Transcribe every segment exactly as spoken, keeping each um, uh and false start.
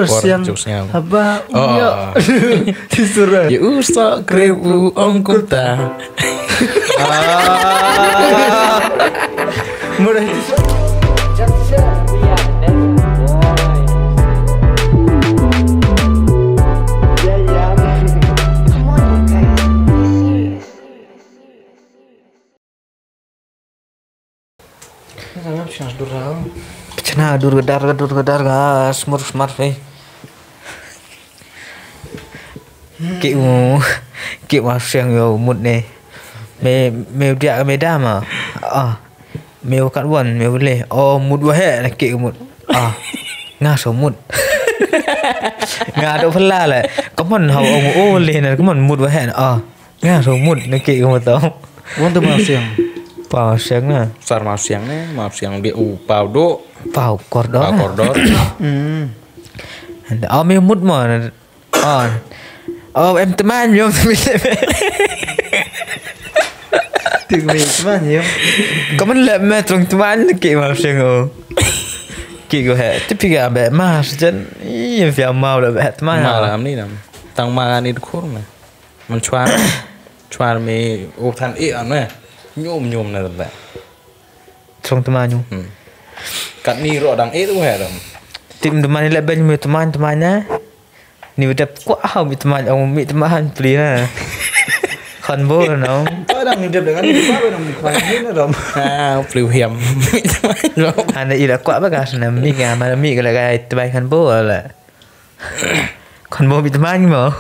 Siang. Haba u ïoh. Ti sura. Ya u sok krem u ong kumta. Ah. Murah ti sura. Pynshna dur ka dar, ka dur ka dar, ka smur smar fe. Ki u, ki u siang yo mut ne. Me, me dia me da ma. Ah, me u kat wan, me u le. Oh, mut wa he na ki u mut. Ah, nga so mut. Nga do phala le. Come on, how ong o le na, come on, mut wa he. Ah. Nga so mut na ki u mut tau. Wan tu ma siang. Pa siang na. Sar ma siang ne, ma siang bi u pau do. Pau kordor. Pau kordor. Hmm. Anda ame mut ma. Ah. Oh, em teman yom. Ting me teman yom. Kaman lep me trong teman ki ma siang o. Ki go he. Tipi ga be ma jan. Ih, fia mau lep he teman. Ma la amni nam. Tang ma ni dukur me. Man chwar, chwar me u than e an me. Nyum nyum na da. Trong teman nyum. Hmm. Kat ni ro dang e tu he dam. Tim teman ni le ben me teman teman na. Ni u dep kwah ha mi teman, ong mi teman pli na. Khon bo no. Kau dang ni dep dengan ni, kau dang ni kau ni na dam. Ah, pli hiam mi teman no. Ana ira kwah ba ka sana mi ka, mana mi ka la ka teman khon bo la. Khon bo mi teman mo.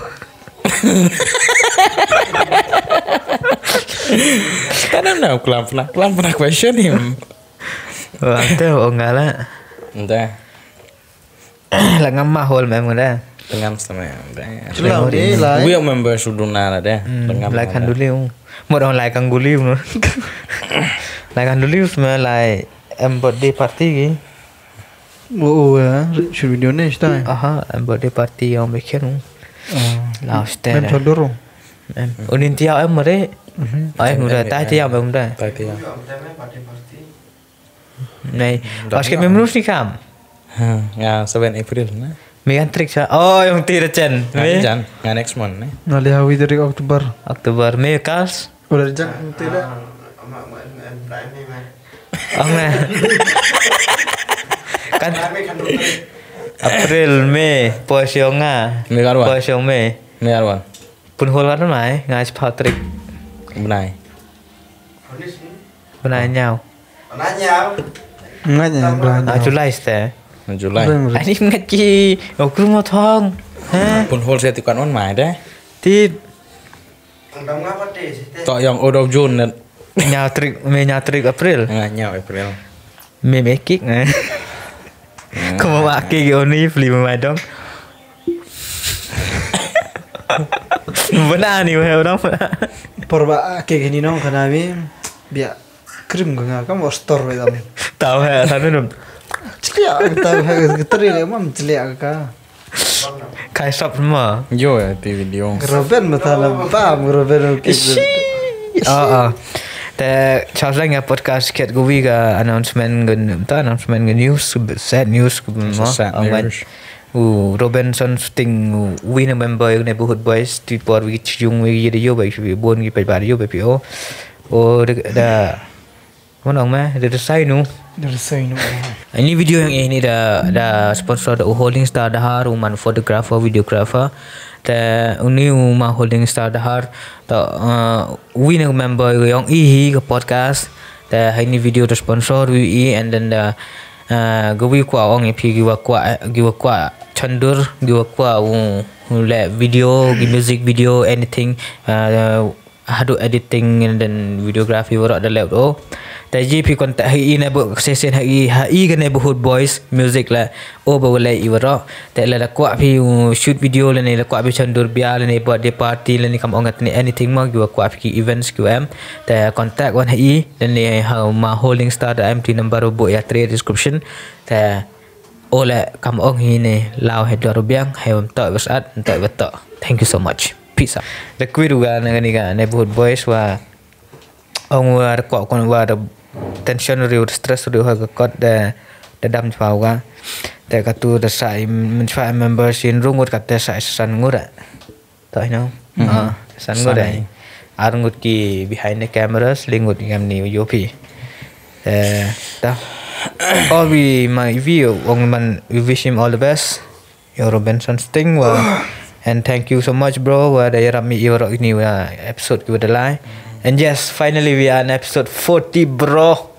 Ka dang na klam pna, klam pna question him. Wah, te ong nga la. Nda. La ngam ma hol mem nga da. Ngam sama da. Chulao de lai. Wi member suduna la da. Hmm, ngam lai ma kan da. Duliu. Mo dong lai kan guliu no. Lai kan duliu sama lai em birthday party ki. O, o, ya, shoot video ne shtai. Aha, em birthday party yang bikin. Ah. Laos te. Mem da. Chodoro. Em, unin tiaw em mare. Mhm. Ai, em, muda em, tai em. Tiaw em muda. Tai tiaw. Nei, pas ke memrus ni kam. Ha, ya, seven April na. Me kan trik sa. Oh, yang ti rechen. Nga me. Jan, nga next month ne. Nga liha wi dari Oktober. Oktober, me kas. Udah rejak nanti lah. Ong na. Kan April, May, poi siong nga. Me kan wan. Poi siong May. Me kan wan. Pun hol kan mai, nga Patrick. Benai. Benai nyau. Benai nyau. Nga nyau, benai nyau. Ah, July ste. July. Ani ngat ki, oh, kru mo thong. Ha? Pun hol se ti kan on mai de. Ti. To yang out of June net. Nyau trik, me nyau trik April. Nga nyau April. Me me kik ne. Ko ma kik yo ni pli ma dong. Bana ni weh dong. Por ba kik ni nong kana mi. Bia krim ga nga kam store weh dong. Tau he, tau ni dong. Chlia, tau he, teri le mam chlia ka. Kai sap ma. Yo ya ti video. Groben ma thala bam, groben okay. Ishi. Ah, ah. Te chawsang ya podcast kiat gwi ka announcement gan ta announcement gan news, sad news ma. Sad news. U Robinson Sting, wi na member yung Neighborhood Boys ti por wi yung wi yede yo ba wi bon gi pa ba yo ba pi o. O da Mon ong me, da da sai nu. Da da sai nu. Ini video yang ini da da sponsor da u Holding Star Dahar, u man photographer, videographer. Te uni u ma Holding Star Dahar, ta, uh, wi na member yang ihi ka podcast. Te ha ini video da sponsor wi i and then da, uh, ga wi kwa ong i phi gi wa kwa, gi wa kwa chandur, gi wa kwa u, u le video, gi music video, anything. Uh, haduh editing and then videography warok da leh o. Te ji phi contact ha i neighbor session ha i ha i ka Neighborhood Boys music la o ba wala i warok. Te la da kwah phi u shoot video lane la kwah phi chandur bia lane birthday party lane kam ong katni anything ma ki wa kwah phi ki events ki wa em. Te contact wan ha i lane ha ma Holding Star da em ti number bo ya tre description. Te Ole kam ong hi ne law he dor biang he wam tok bas at tok betok. Thank you so much. Peace out. Da kwir u ga na kani ga Neighborhood Boys wa ong wa da kwah kon wa da tension riu, stress riu ha ka kot da da dam chwa wa. Te katu da sa i, mynchwa i member shi hynriew ngut, kata sa i san ngut ah. To, you know. Ah, san ngut ai. Ar ngut ki behind the cameras, le ngut ki kam ni u yopi. Eh, ta. All we, my, we ong man, we wish him all the best. Yo Robinson Sting wa. And thank you so much, bro. Wa da yarap mi i warok ini wa episode ki wa da lai. And yes, finally we are on episode forty, bro.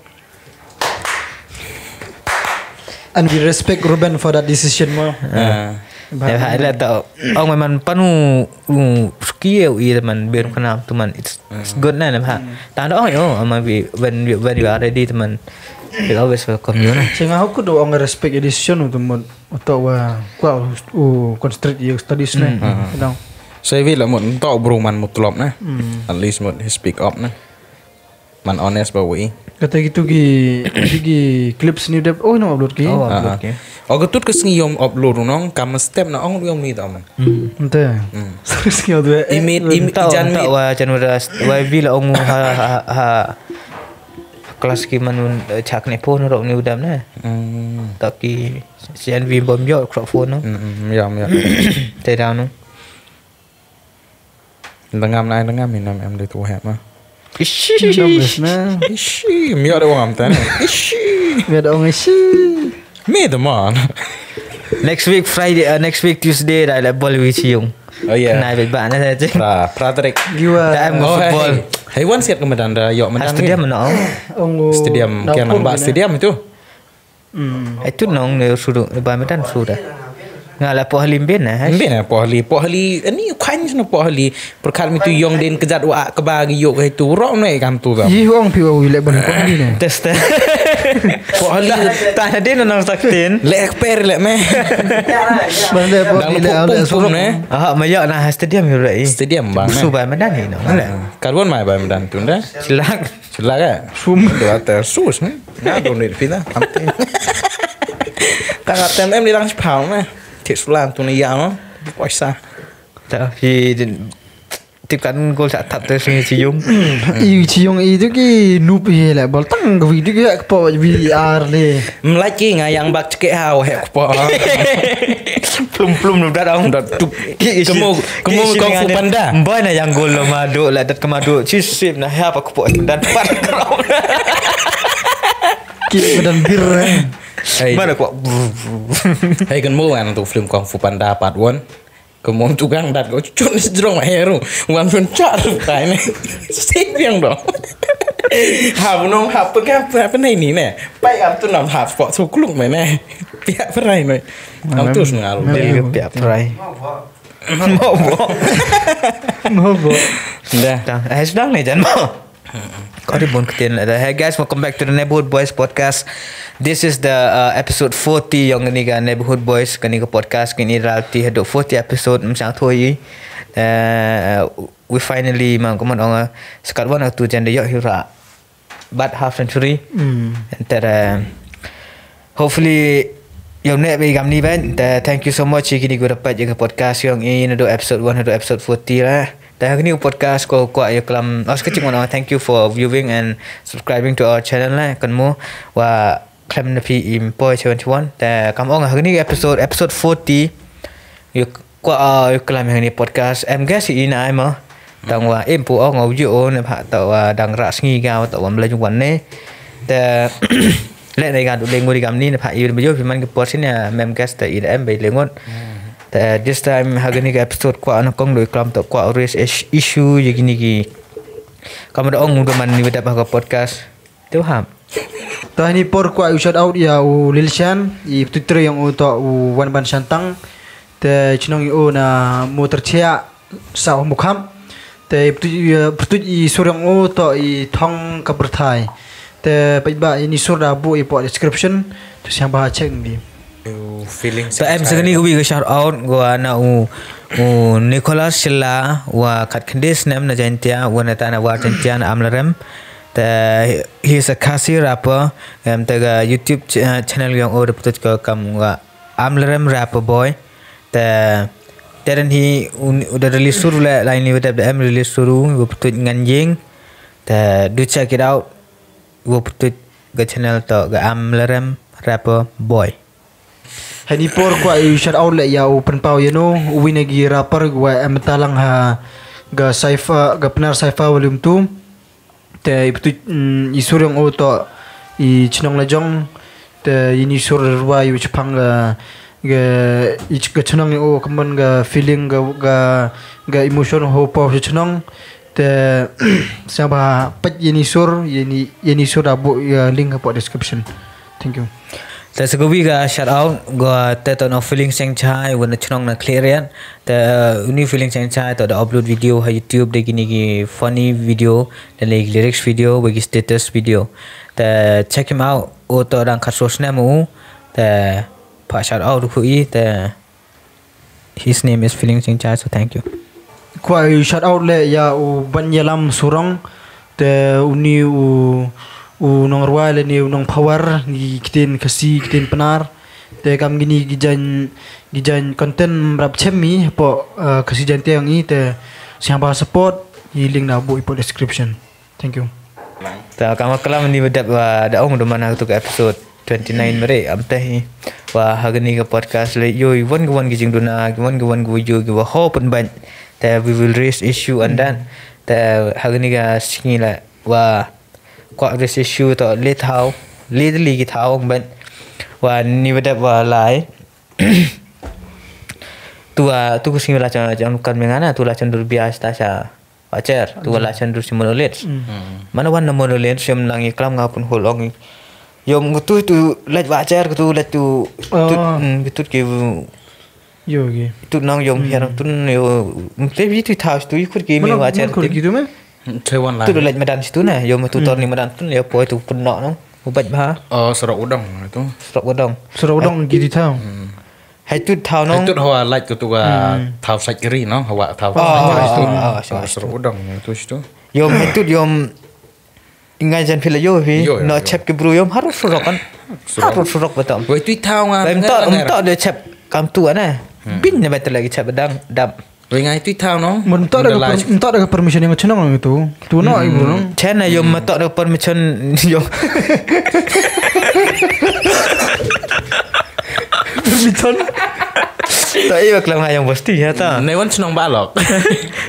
And we respect Ruben for that decision mo. Ah. Ya, ha, ila ta ong man panu, u, ski u i man ber kana tu man, it's, it's good na, na ha. Ta ong yo, ama we, when we, when you are ready tu man, we always welcome you na. Singa aku do ong respect decision tu mo, to wa kwa u concentrate your studies na. You know. So we la mo to bro man mo tlop na. At least mo he speak up na. Man honest ba wi. Kata gitu ki, ki clips ni dep, oh, no upload ki. Oh, upload ki. Oh, gatut ka sngi yom upload nong, kam step na ong yom mi ta man. Ente. Sorry, sngi upload. Imit, imit, jan mi. Wa jan wa wa vila ong ha, ha, ha. Kelas ki manun chak ne phone rok ni udam ne. Tak ki sian vi bom yo krok phone no. Ya, ya. Te down no. Dengam nai dengam minam em de tu hep ma. Ishi. Ishi. Mio de wang am tan. Ishi. Mio de wang ishi. Me de man. Next week Friday, uh, next week Tuesday da la bol wi chiung. Oh yeah. Nai bet ba na sa ching. Pra, pra tarik. Giwa. Da em go football. Hey, wan siat ke medan da yok medan. Stadium no. Stadium kian nang ba stadium itu. Ai tu nong ne sudu ba medan suda. Nga la pohli mbin na. Mbin na pohli, pohli ani khan sna pohli. Perkhat mi tu yong den kejat wa keba gi yok hai tu rok ne kam tu da. Yi hong pi wa wi le ban pohli ne. Test. Pohli. Ta na den nong saktin. Le ekper le me. Ban le pohli le au le surok ne. Aha, ma yok na stadium yu rai. Stadium ba. Su ba medan ni no. Karwan mai ba medan tu da. Silak. Sila ka? Sum. Dua ter sus ne. Na dun ni pina. Amte. Tang atem em ni lang sepau ne. Tik sulan tu ni ya no. Poisa. Ta hi din. Tip kan gol sa tap ter sini cium. I cium i tu ki nup i le bol tang gwi tu ki ko V R le. Mlaki nga yang bak cekek ha wahek ko. Plum plum lu dat ong. Dat tup. Kemo kemo kung fu panda. Mbai na yang gol lo madu la dat kemadu. Chisip na ha pa ko dan pat kro. Ki dan bir. Mana ko. Hey kan mo ngan tu film kung fu panda part one. Kemo tu gang dat ko chun jrong heru. Wan pun char kai ne. Sip yang dong. Ha bunong ha pegang apa ni ni ne. Pai am tu nam ha spot su kluk me ne. Pia perai me. Am tu sngal. Pia perai. Mo bo. Mo bo. Dah. Dah, eh, sedang ni jan mo. Kau di bun ketin lah. Hey guys, welcome back to the Neighborhood Boys podcast. This is the uh, episode forty yong kani ka Neighborhood Boys kani ka podcast kini ralti hadok forty episode msang thoi. Uh, we finally mang kumon ong sekat wan tu jan de yok hira. Bat half century. Enter. Hopefully, yong ne be gamni ben. Te thank you so much. Kini gua dapat jaga podcast yong ini do episode one do episode forty lah. Te kini podcast ko ko ayo kelam. Os kecik mana. Thank you for viewing and subscribing to our channel lah. Kan mo wa klem na pi im poi seventy one. Te kam ong kini episode episode forty. Yuk Kwa uh, klam yang ni podcast em guest i na ai ma. Tang wa em pu ong au ju o ne pha ta wa dang ra sngi ga ta wa mla jung wan ne. Te le ne ga du leng wuri gam ni ne pha i be jo pi man ke por sin ya mem guest ta i da em be lengot. Te this time ha gani ga episode kwa na kong do klam ta kwa race issue ye gini gi. Kam da ong du man ni da ha podcast. Te hap. Ta ni por kwa u shout out ya u Lilshan i putri yang u to u wan ban shantang. Te chnong i u na motor chia sa u mukham. Te putri putri i sur yang u to i thong ka berthai. Te pait ba ini sur da bu i po description. Tu siang ba check ni. Feeling. Ta em sengni wi ga shout out gua na u u Nicholas Silla wa kat kendis nem na Jaintia wa na ta na wa Jaintia na Amlarem. Te he is a Khasi rapper. Em te ga YouTube channel yang o de putut ka kam ga Amlarem rapper boy. Te teren hi u da release sur le lain ni wa em release sur u putut ngan jing. Te do check it out. Wa putut ga channel to ga Amlarem Rapper Boy. Hani por kwah ïa u shout out leh ïa u Pynpaw Ïano, uwei na ki rapper kiwa em bynta lang ha ka Cypher, ka Pnar Cypher Volume two. Te i pyntu, mm, i sur ïa u toh i chnong la jong. Te i ni sur rwa i u chpang ka, ka, i ch-, ka chnong ïa u kaman ka feeling ka, ka, ka emotion ho po chnong. Te siapa pet ïa ni sur, ïa ni, ïa ni sur da bu ïa link hapoh description. Thank you. Te sa kawi ka shout out, ka te toh na Feeling Seng Chai, wa na chnong na Khliehriat. Te, uh, uni Feeling Seng Chai toh da upload video ha YouTube, da kini ki funny video, da ki lyrics video, wa ki status video. Te check him out, u toh dang khatsaw snem u, te pa shout out u i, te his name is Feeling Seng Chai, so thank you. Kwah ïa u shout out leh ïa u Ban Ïalam Surong, te uni u, u nongrwai lane u nongpower, ki ktien Khasi, ktien Pnar. Te kam kini ki jaiñ, ki jaiñ content mrap chem mi, hapoh, uh, Khasi Jaiñtia ong i, te siapa support, i link da bu i poh description. Thank you. Ta kama klam ni ba dep wa da ong da mana tu ka episode twenty-nine mare, am teh hi. Wa ha kani ka podcast le, ïoh i wan ka wan ki jingduna, ki wan ka wan ki video, ki wa ho pynban. Ta we will raise issue and then. Ta ha kani ka sngi la, wa kwah raise issue to le thaw, le le ki thaw, ban. Wa ni ba dep wa lai. Tu wa, tu ka sngi la chan, chan kan mengana, tu la chan dur bias ta sha. Wacher, tu wa la chan dur si monolith. Mana wan na monolith, siam lang i klam nga pun hol ong i. Yom ngu tu tu laj wacher, tu laj tu, tu, mm, tu ki, Yo, okay. Tu nang yom hiar tu yo, te bi tu thaw tu i khut ki me Mana wacher. Khut ki tu me? Te wan lai. Tu laj madan situ na, yom tu tor ni madan tu, yo poi tu pun nok nang. Ubat bha. Oh, Surok Udong tu. Surok Udong. Surok Udong ki di thaw. Hai tu thaw nong. Hai tu hawa laj ko tu ka thaw sait kiri nong, hawa thaw. Oh, oh, oh, Surok Udong tu situ. Yom hai tu yom ngai jan phi la yo phi. Yo, yo, no yo. Chep ki bru yom harus surok kan. Surok. Harus surok betul. Wei tu thaw nga. Em tok, em tok de chep kam tu ana. Bin ne betul lagi chep dang dam. Wei ngai tu thaw nong. Mun tok de, mun tok de permission yang chenong itu. Tu no i bru nong. Chena yom ma tok de permission yom. Permission. Ta i ba klam ha yang bosti ya ta. Ne wan chenong balok.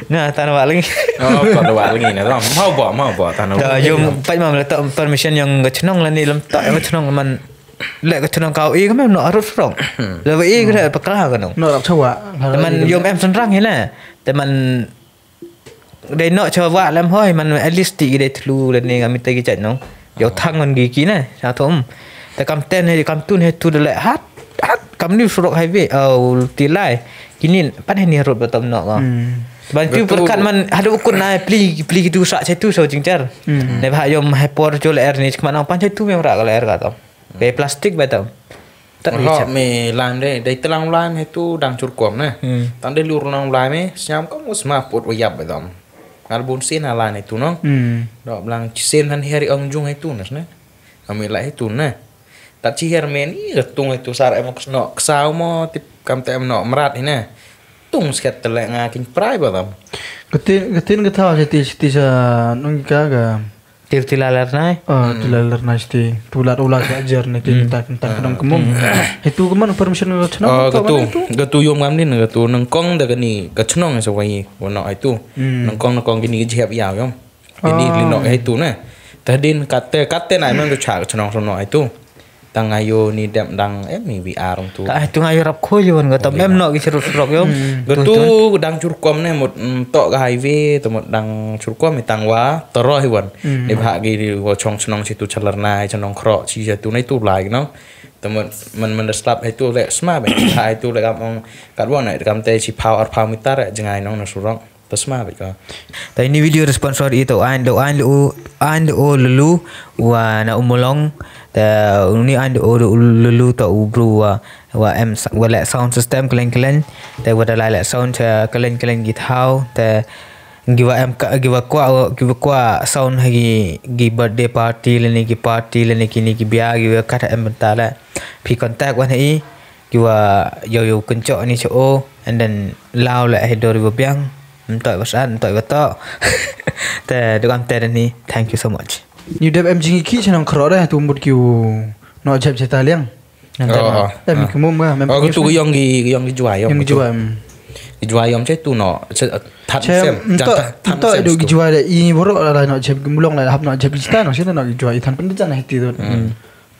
Na ta na baling. Oh, ta na baling na. Mau ba, mau ba ta na. Ta yom pai mam la ta permission yang ga chenong la ni lam ta yang chenong man. Le ga chenong kau i ga mem no arut frong. Le ba i ga pakra ga nong. No rap chawa. Man yom em senrang hi la. Te man dei noh cha wa lem hoi man at least ti dei thlu le ne ngam te ki chait nong. Yo thang ngon gi ki ne sa thom. Te kam ten he kam tun he tu de le hat hat kam ni surok highway. Oh ti lai. Kini pan he ni rot batam noh ko. Ban tu perkat man hadu kun nai pli pli ki tu sa che tu so jingchar. Ne ba yom he por cho le er ni chkman nong pan che tu me ra ka le er ka tam. Be plastik batam. Ho me lam de dei telang lam he tu dang churkom ne. Tang de lur nang lam me siam ko mus ma put wa yap bedom. Ngal bun sin ha lam he tu nong. Dok blang sin han heri ong jung he tu nas ne. Ami la he tu ne. Tat chi her men i ga tung he tu sar em ko sno ksau mo tip kam te em no mrat hi ne. Tung sket tele nga kin prai bedom. Gatin gatin gata je ti ti sa nong ka ga. Tir tila lar nai. Ah, tila lar nai sti. Tulat ulat ka ajar ni tin tak tak kadang kemung. Itu keman permission ka chana. Oh, gatu gatu yom ngam din gatu nengkong da kani ka chnong sa wai wono itu. Nengkong nengkong kini ka jihap yaw yom. Kini lino itu na. Tadin kate kate na man ka cha ka chnong sono itu. Tang ayo ni dem dang em ni V R tu. Ta tu ngayo rap khoi wan gata mem no ki serut serok yom. Gatu dang churkom ne mut tok ka highway tu mut dang churkom ni tang wa tero hi wan. Ni bha ki di wa chong chnong situ chalar nai chnong khro chi situ nai tu lai no. Tu mut man man slap hai tu le sma be hai tu le kam ong kat wan nai kam te chi pau ar pau meter jngai nong na surok. Tasma bika. Ta ini video sponsor itu ain do ain lu ain do lulu wa na umulong. Ta uni ain do lulu ta ubru wa wa em wa le sound system kelen kelen. Ta wa da le sound kelen kelen githau ta giwa em giwa kwa giwa kwa sound hagi gi birthday party leni gi party leni kini gi bia giwa kata em bentala. Pi contact wan hai. Kiwa yow yow kynchoh ni cha o and then law le he dor ba biang. Mtoh ba sat mtoh ba toh. Te dukam te ni thank you so much. Ni dep em jing ki chnong khro da tu mut ki u Noh jhep cheta liang. Em kumum ka, mem. Oh, tu yong ki, yong ki Jwai, yong ki Jwai. Ki Jwai yong chetu noh. Chem, nto, nto do ki Jwai da i boro la noh jhep ki mulong la hap noh jhep ki cheta noh sina noh ki Jwai i than pyndejan hiti tu.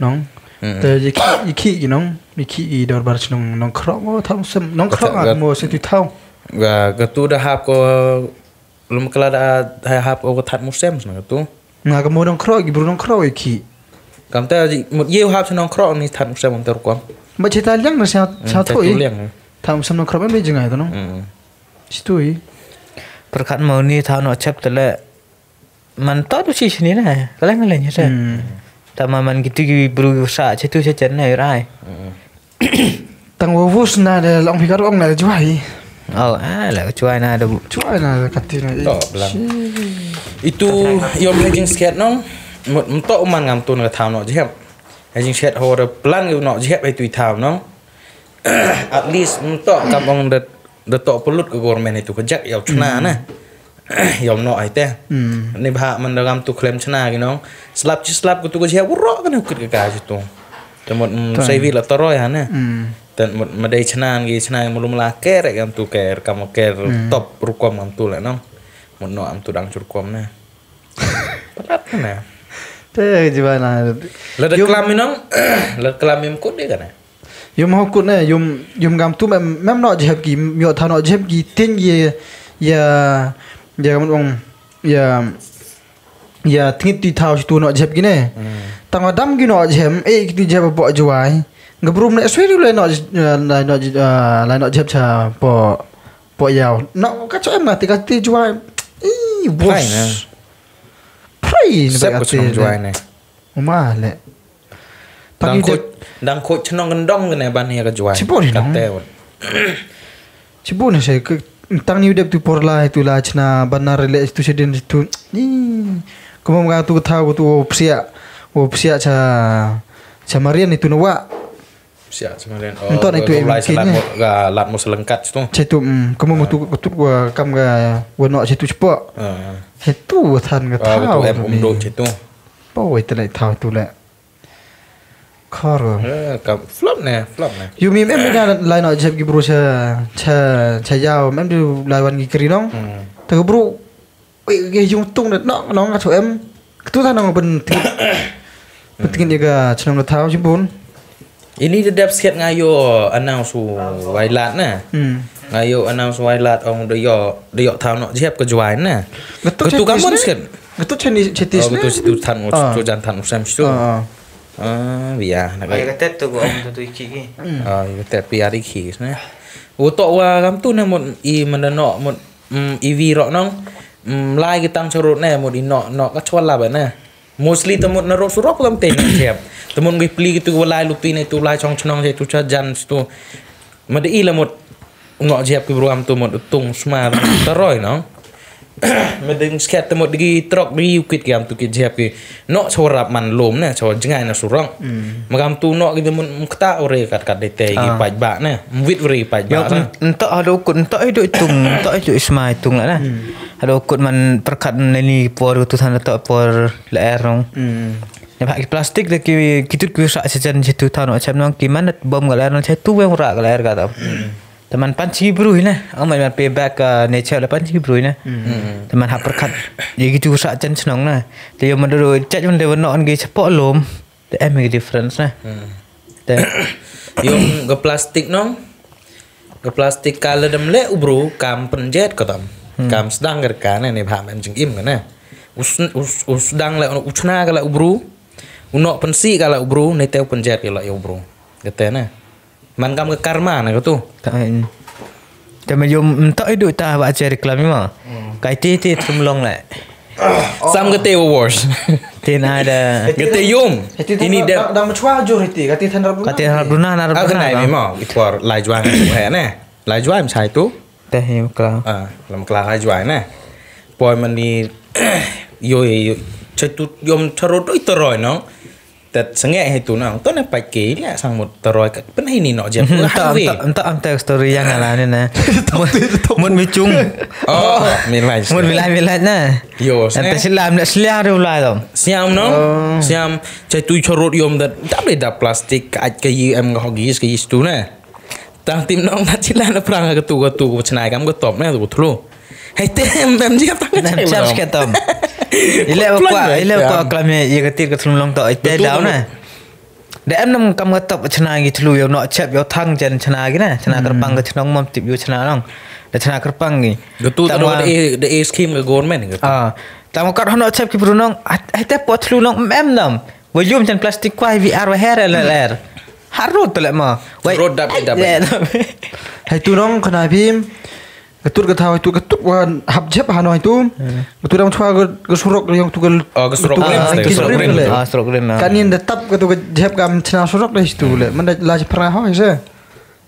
Nong. Te i ki, i ki nong, i ki i dorbar chnong nong krok, oh, tham sem nong krok ngat mo se tu thaw. Ga, ga tu da hap ko lum kala da hap ko ka that musem sna ga tu. Nga ka mo nong krok, i bru nong krok i ki. Kam ta mut ye hap nong krok ni that musem ter ko. Ba cheta liang na sa sa tu i. Liang. Tham sem nong krok me jingai tu nong. Situ i. Perkat mo ni thaw noh jhep tele. Man to tu si sini na, kaleng kaleng ya. Tama man gitu ki bru sa chetu chechen na rai. Tang wo vus na de long phi ka rong na Jwai. Oh, ah, la Jwai na da bu. Jwai na da kati na. To blang. Itu yom hajing sket nong. Mto man ngam tu na thaw noh jhep. Hajing sket ho da plan ki noh jhep itu i thaw nong. At least mto kam ong da da to pulut ka government itu ka jak yau chna na. Yau noh ai te. Ni bha man da gam tu klem chna ki nong. Slap chi slap ku tu ka jia wuro ka ne kit ka ka tu. Te mut sai vi la toro ya na. Te mut ma dei chna ki chna mu lum la ker gam tu ker kam ker top rukom gam tu le nong. Mut noh am tu dang churkom na. Palat na. Te jiba na. La da klam nong. La klam im kut de ka na. Yum ho kut ne, yum, yum gam tu mem, mem noh jhep ki, myo tha noh jhep ki, tin ye, ya, ya gam ong, ya, ya tingit ti thaw tu noh jhep ki ne. Tang wa dam ki noh jhep, eh, ki ti jhep po Jwai. Gabrum ne swi du le noh, eh, le noh, eh, le noh jhep cha po, po yaw. Noh ka cho em nga ti ka ti Jwai. Ih, bos. Prai ne. Prai ne. Sep ka ti Jwai ne. Uma le. Dang khot, dang khot chnong kendong kene ban ya ka Jwai. Chipo ni nong. Chipo ni se ke tang ni u dep tu por lai tu la chna ban na rele tu sedin tu. Ni. Kumam ka tu tha ko tu psia. Ko psia cha cha Marian itu nawa. Psia cha Marian. Nto ni tu em kin. Ga lat mo selengkat tu. Chetu kumam tu tu kam ga wano chetu chipo. Chetu than ka tha. Tu em um do chetu. Po wai te lai thaw tu le. Khor. Eh, ka flop ne, flop ne. Yu mi mem da lai no jep ki bru cha cha cha yaw mem du lai wan ki kri nong. Ta ki bru. Oi ki yung tung de nong nong ka chu em. Ktu ta nong ben tingit. Ben tingit ya ka chnong ka thaw chimbun. Ini da dep siat nga yo announce u Wailat na. Nga yo announce u Wailat ong da yo da yo thaw no jep ka Jwai na. Ktu ka mon siat. Ktu chani chati. Ktu situ than u chu jan than u sem situ. Ah, bia na ka tet tu ong tu iki ki. Ah, ka tet pi ari ki sne. U to wa kam tu ne mut i manda no mut i vi ro nong. Lai ki tang charut ne mut i no no ka chwa la ba ne. Mostly tamut na rok surok lam te na jep. Tamut ngi pli ki tu wa lai luti ne tu lai chong chnong je tu cha jan tu. Ma de i la mut no jep ki bru am tu mut tung smar taroi no. Ma ding sket tamut digi trok digi ukit ki am tu ki jep ki. No chwa rap man lum ne chwa jngai na surok. Ma gam tu no ki tamut mkta ore kat kat de te ki paj ba ne. Mwit ore ki paj ba. Ntok hado kut ntok idu itung ntok idu isma itung la na. Hado kut man perkat nani por tu than tok por la er nong. Ne ba ki plastik de ki kitut ki sa sejan situ thaw no chem nong ki man bom ga la er nong situ weng ra ga la er ga tau. Teman panchi bru ne. Amai man pe back ka nature la panchi bru ne. Teman ha perkat ye kitu sa chen chnong na. Te yo man do chat man de no on ge chapo lom. Te em ki difference na. Te yung ga plastik nong. Ga plastik ka la dem le u bru kam penjet ka tam. Kam sedang ga ka ne ne bha men jing im ka ne. Us us us dang le u chna ka la u bru. U no pensi ka la u bru ne te u penjet ka la u bru. Ga te ne. Man kam ka karma na ka tu. Te me yum ntok idu ta ba cher klam ma. Kai ti ti trum long le. Sam kete wars. Tin ada. Kete yum. Ini dep. Dang machwa jur iti kati than rap. Kati than rap duna na rap. Aku nai memang ituar lai juang tu he ne. Lai juang sai tu. Teh yum kla. Ah, lam kla lai juang ne. Poi mani yo yo. Chai tu yum charut oi teroi no. Tat sangeh hai tu na. To na pat ke la sang mut taroi ka pen hai ni no je. Enta enta enta enta story yang ala ni na. Mut mut michung. Oh, mi lai. Mut mi lai mi lai na. Yo, enta sila mi sila ru lai dong. Siam no. Siam chai tu chorot yom dat. Dab le da plastik ka aj ka yi em ga hogis ka yi stu na. Tang tim nong na chila na prang ka tu ka tu ka chnai kam ka top na tu thlu. Hai tem tem ji ka tang ka chai. Chap ke tom. Ile wa kwa ile wa kwa klam ye ka tir ka thlum long to ite daw na. Da em nam kam ka top chna gi thlu yo no chep yo thang chen chna gi na chna kyrpang ka chnong mom tip yo chna nong. Da chna kyrpang gi. Ka tu ta da e da e scheme ka government ka. Ah. Tang ka no chep ki bru nong. Ai te po thlu nong em nam. Wa yum chen plastik kwa V R wa her el el er. Harut tele ma. Wai. Rot dap dap. Hai tu nong kena bim. Ka tut ka thaw tu ka tut wa hap jep ha noi tu. Ka tut dang chwa ka surok ri yong tu ka. Oh, ka surok rim. Ka surok rim. Ah, surok rim. Ka nin da tap ka tu ka jep kam chna surok ri tu le. Man da la ji pra ho se.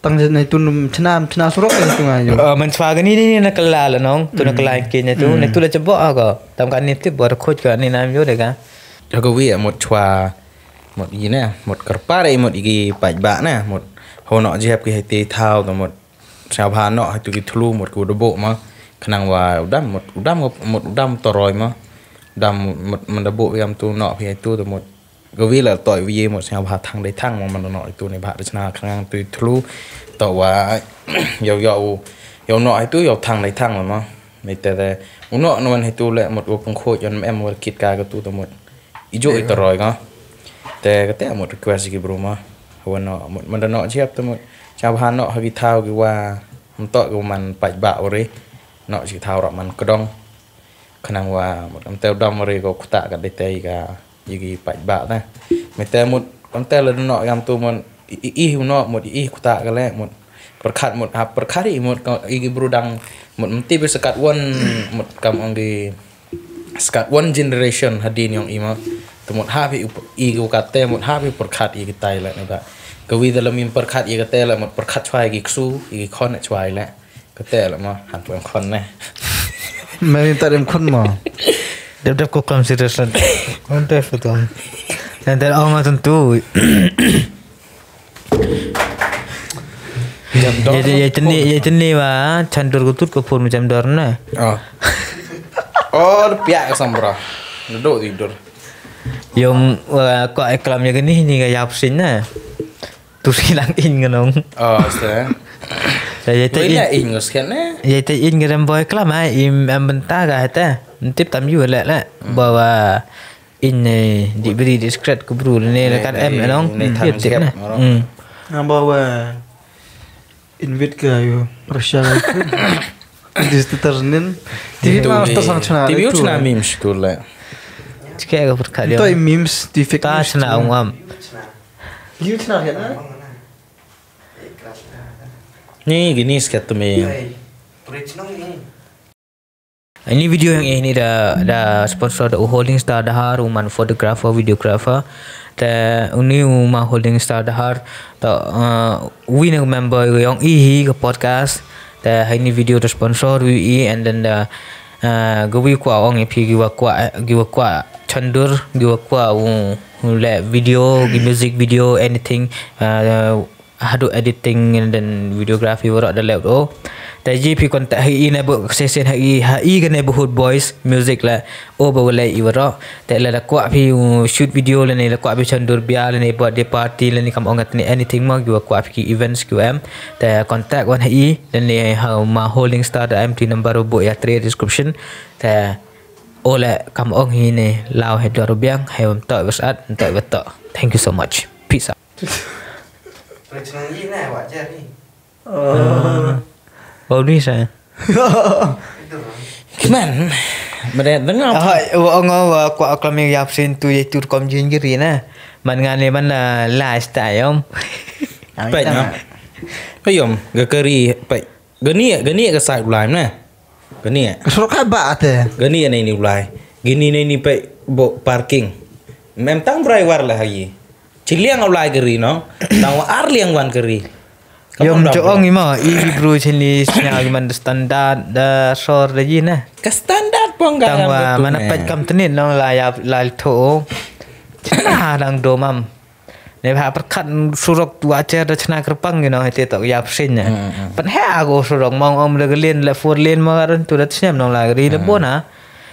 Tang je nai tu num chna chna surok ri tu ngai yo. Ah, man chwa ka ni ni na kala la nong. Tu na kala ke ne tu. Ne tu la chebo ka. Tam ka ni tip bor khoj ka ni nam yo de ka. Ka wi mut chwa mut yi ne mut kyrpar mut yi ki paid ba ne mut ho no jep ki hai te thaw to mut. Sha bha noh haitu ki thlu mut ku dabo ma khnang wa udam mut udam mut udam toroi ma udam mut mendabo yam tu noh phi haitu tu mut gawi la toi wi mut sha bha thang dei thang ma mendano itu ni bha de chna khnang tu thlu to wa yow yow yow noh haitu yow thang dei thang ma. Mete de uno no wan haitu le mut u pengkhoj yon em wa kit ka tu tu mut. Ijo i toroi nga. Te kate mut request ki bru ma. Hawa no mut manda no jiap te mut. Cha bha no ha ki thaw ki wa mto ki man paj ba uri. No chi thaw rak man kedong. Khnang wa mut am te dom uri ko kuta ka dei te ka yi ki paj ba te. Mete mut am te le no yam tu mut i i no mut i kuta ka le mut. Perkhat mut ha perkhat i mut i ki bru dang mut mti bi sekat wan mut kam ong ki Skat one generation hadien yong i ma. Te mut hap i u kate mut hap i perkhat i kitai la ne ba. Kawi dalam i perkhat i kate la mut perkhat chwa i ki ksu i ki khon chwa i la. Kate la ma han pun khon ne. Mari ta dem khon ma. Dep dep ko kam serious la. Kon te fu tom. Dan dan ong ma tentu. Ye ye teni ye teni wa chandur kutut ko phone macam dor na. Oh. Oh, pia ka sambra. Duduk tidur. Yong wa ko eklam ya gini ni ga yap sin na. Tu silang in ngenong. Oh, ste. Ye te in ngesken ne. Ye te in ngerem boy klam ai im am benta ga te. Ntip tam yu le le. Bawa In ne di bri di scratch ku bru ne la kan em nong. Di tip ne. Ngam ba wa invit ka yu Russia la. Di sternin. Di ma sta sang chna. Di yu chna mim shkul la. Chke ka pur kha. To memes di fake. Ta chna ngam. Yu chna ya na. Ni gini skat tu me. Ini video yang ini da da sponsor da u Holding Star Dahar, u man photographer, videographer. Te uni u ma Holding Star Dahar ta uh, wi na member yong i hi ka podcast. Te ha ini video da sponsor wi i and then da uh, ga wi kwa ong i phi gi wa kwa gi wa kwa chandur gi wa kwa u le video gi music video anything uh, Haduh editing and then videography warok da leh o. Te ji phi contact ha i neighbor session ha i ha i ka neighborhood boys music la o ba wala i warok. Te la da kwah phi shoot video la ne la kwah phi chandur bia la ne birthday party la ne kam ong at ne anything ma ki wa kwah phi ki events ki em. Te contact wan ha i la ne ha ma Holding Star da empty number bo ya tre description. Te o la kam ong hi ne lao he dor biang he wam to was at to wa to. Thank you so much. Peace out. Terus nang ji na wa jari. Oh. Baru ni saya. Itu. Kman. Mada dengar. Ah, wa ngo wa kwa aklam yang yap sin tu ye tur kom jin giri na. Man ngane man la la sta yom. Pai na. Pai yom ga kari pai. Gani gani ga sai ulai na. Gani. Surok ka ba ate. Gani ne ni ulai. Gini ne ni pai bo parking. Mem tang brai war la hayi. Chiliang au lai kari no. Tang wa ar liang wan kari. Yom cho ong ima i bru chini snya gi man standard da sor da ji na. Ka standard pong ga. Tang wa mana pet kam tenit no la ya la tho. Tena dang dom am. Ne ba pyrkhat surok wa cher da chna kyrpang, you know, hete tok ya psin ne. Pan he ago surok mong om da gelin le four lane ma garan tu da chnem nong la gri le bona.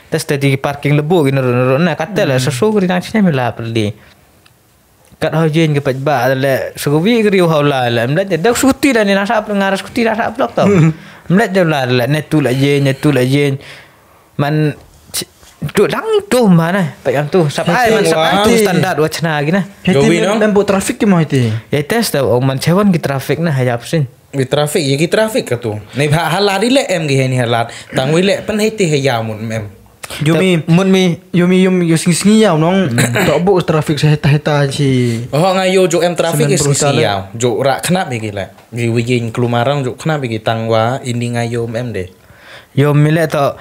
Tas te di parking le bu gino ro na katel le susu gri nang chnem la perli. Kat ho jin ke paj ba le sugu wi gri ho la le mlet de dak suti da ni na sap ngar suti da sap blok to. Mlet de la le ne tu le jin ne tu le jin. Man tu dang tu mana pa yang tu sap ai man sap ai tu standard wa chna gi na. Hiti mem bu traffic ki mo hiti. Ya test da ong man chewon ki traffic na hayap sin. Ki traffic ya ki traffic ka tu. Nei ba halat ile em gi heni halat. Tang wi le pen hiti hayam mun mem. Yumi mun mi yumi yum yu sing sing yaw nong. Tok bu traffic sa heta heta chi. Oh nga yo jo em traffic is sing yaw. Jo rak khnap ya gi le. Gi wi jin klumarang jo khnap ya gi tang wa ini nga yo mem de. Yo mile to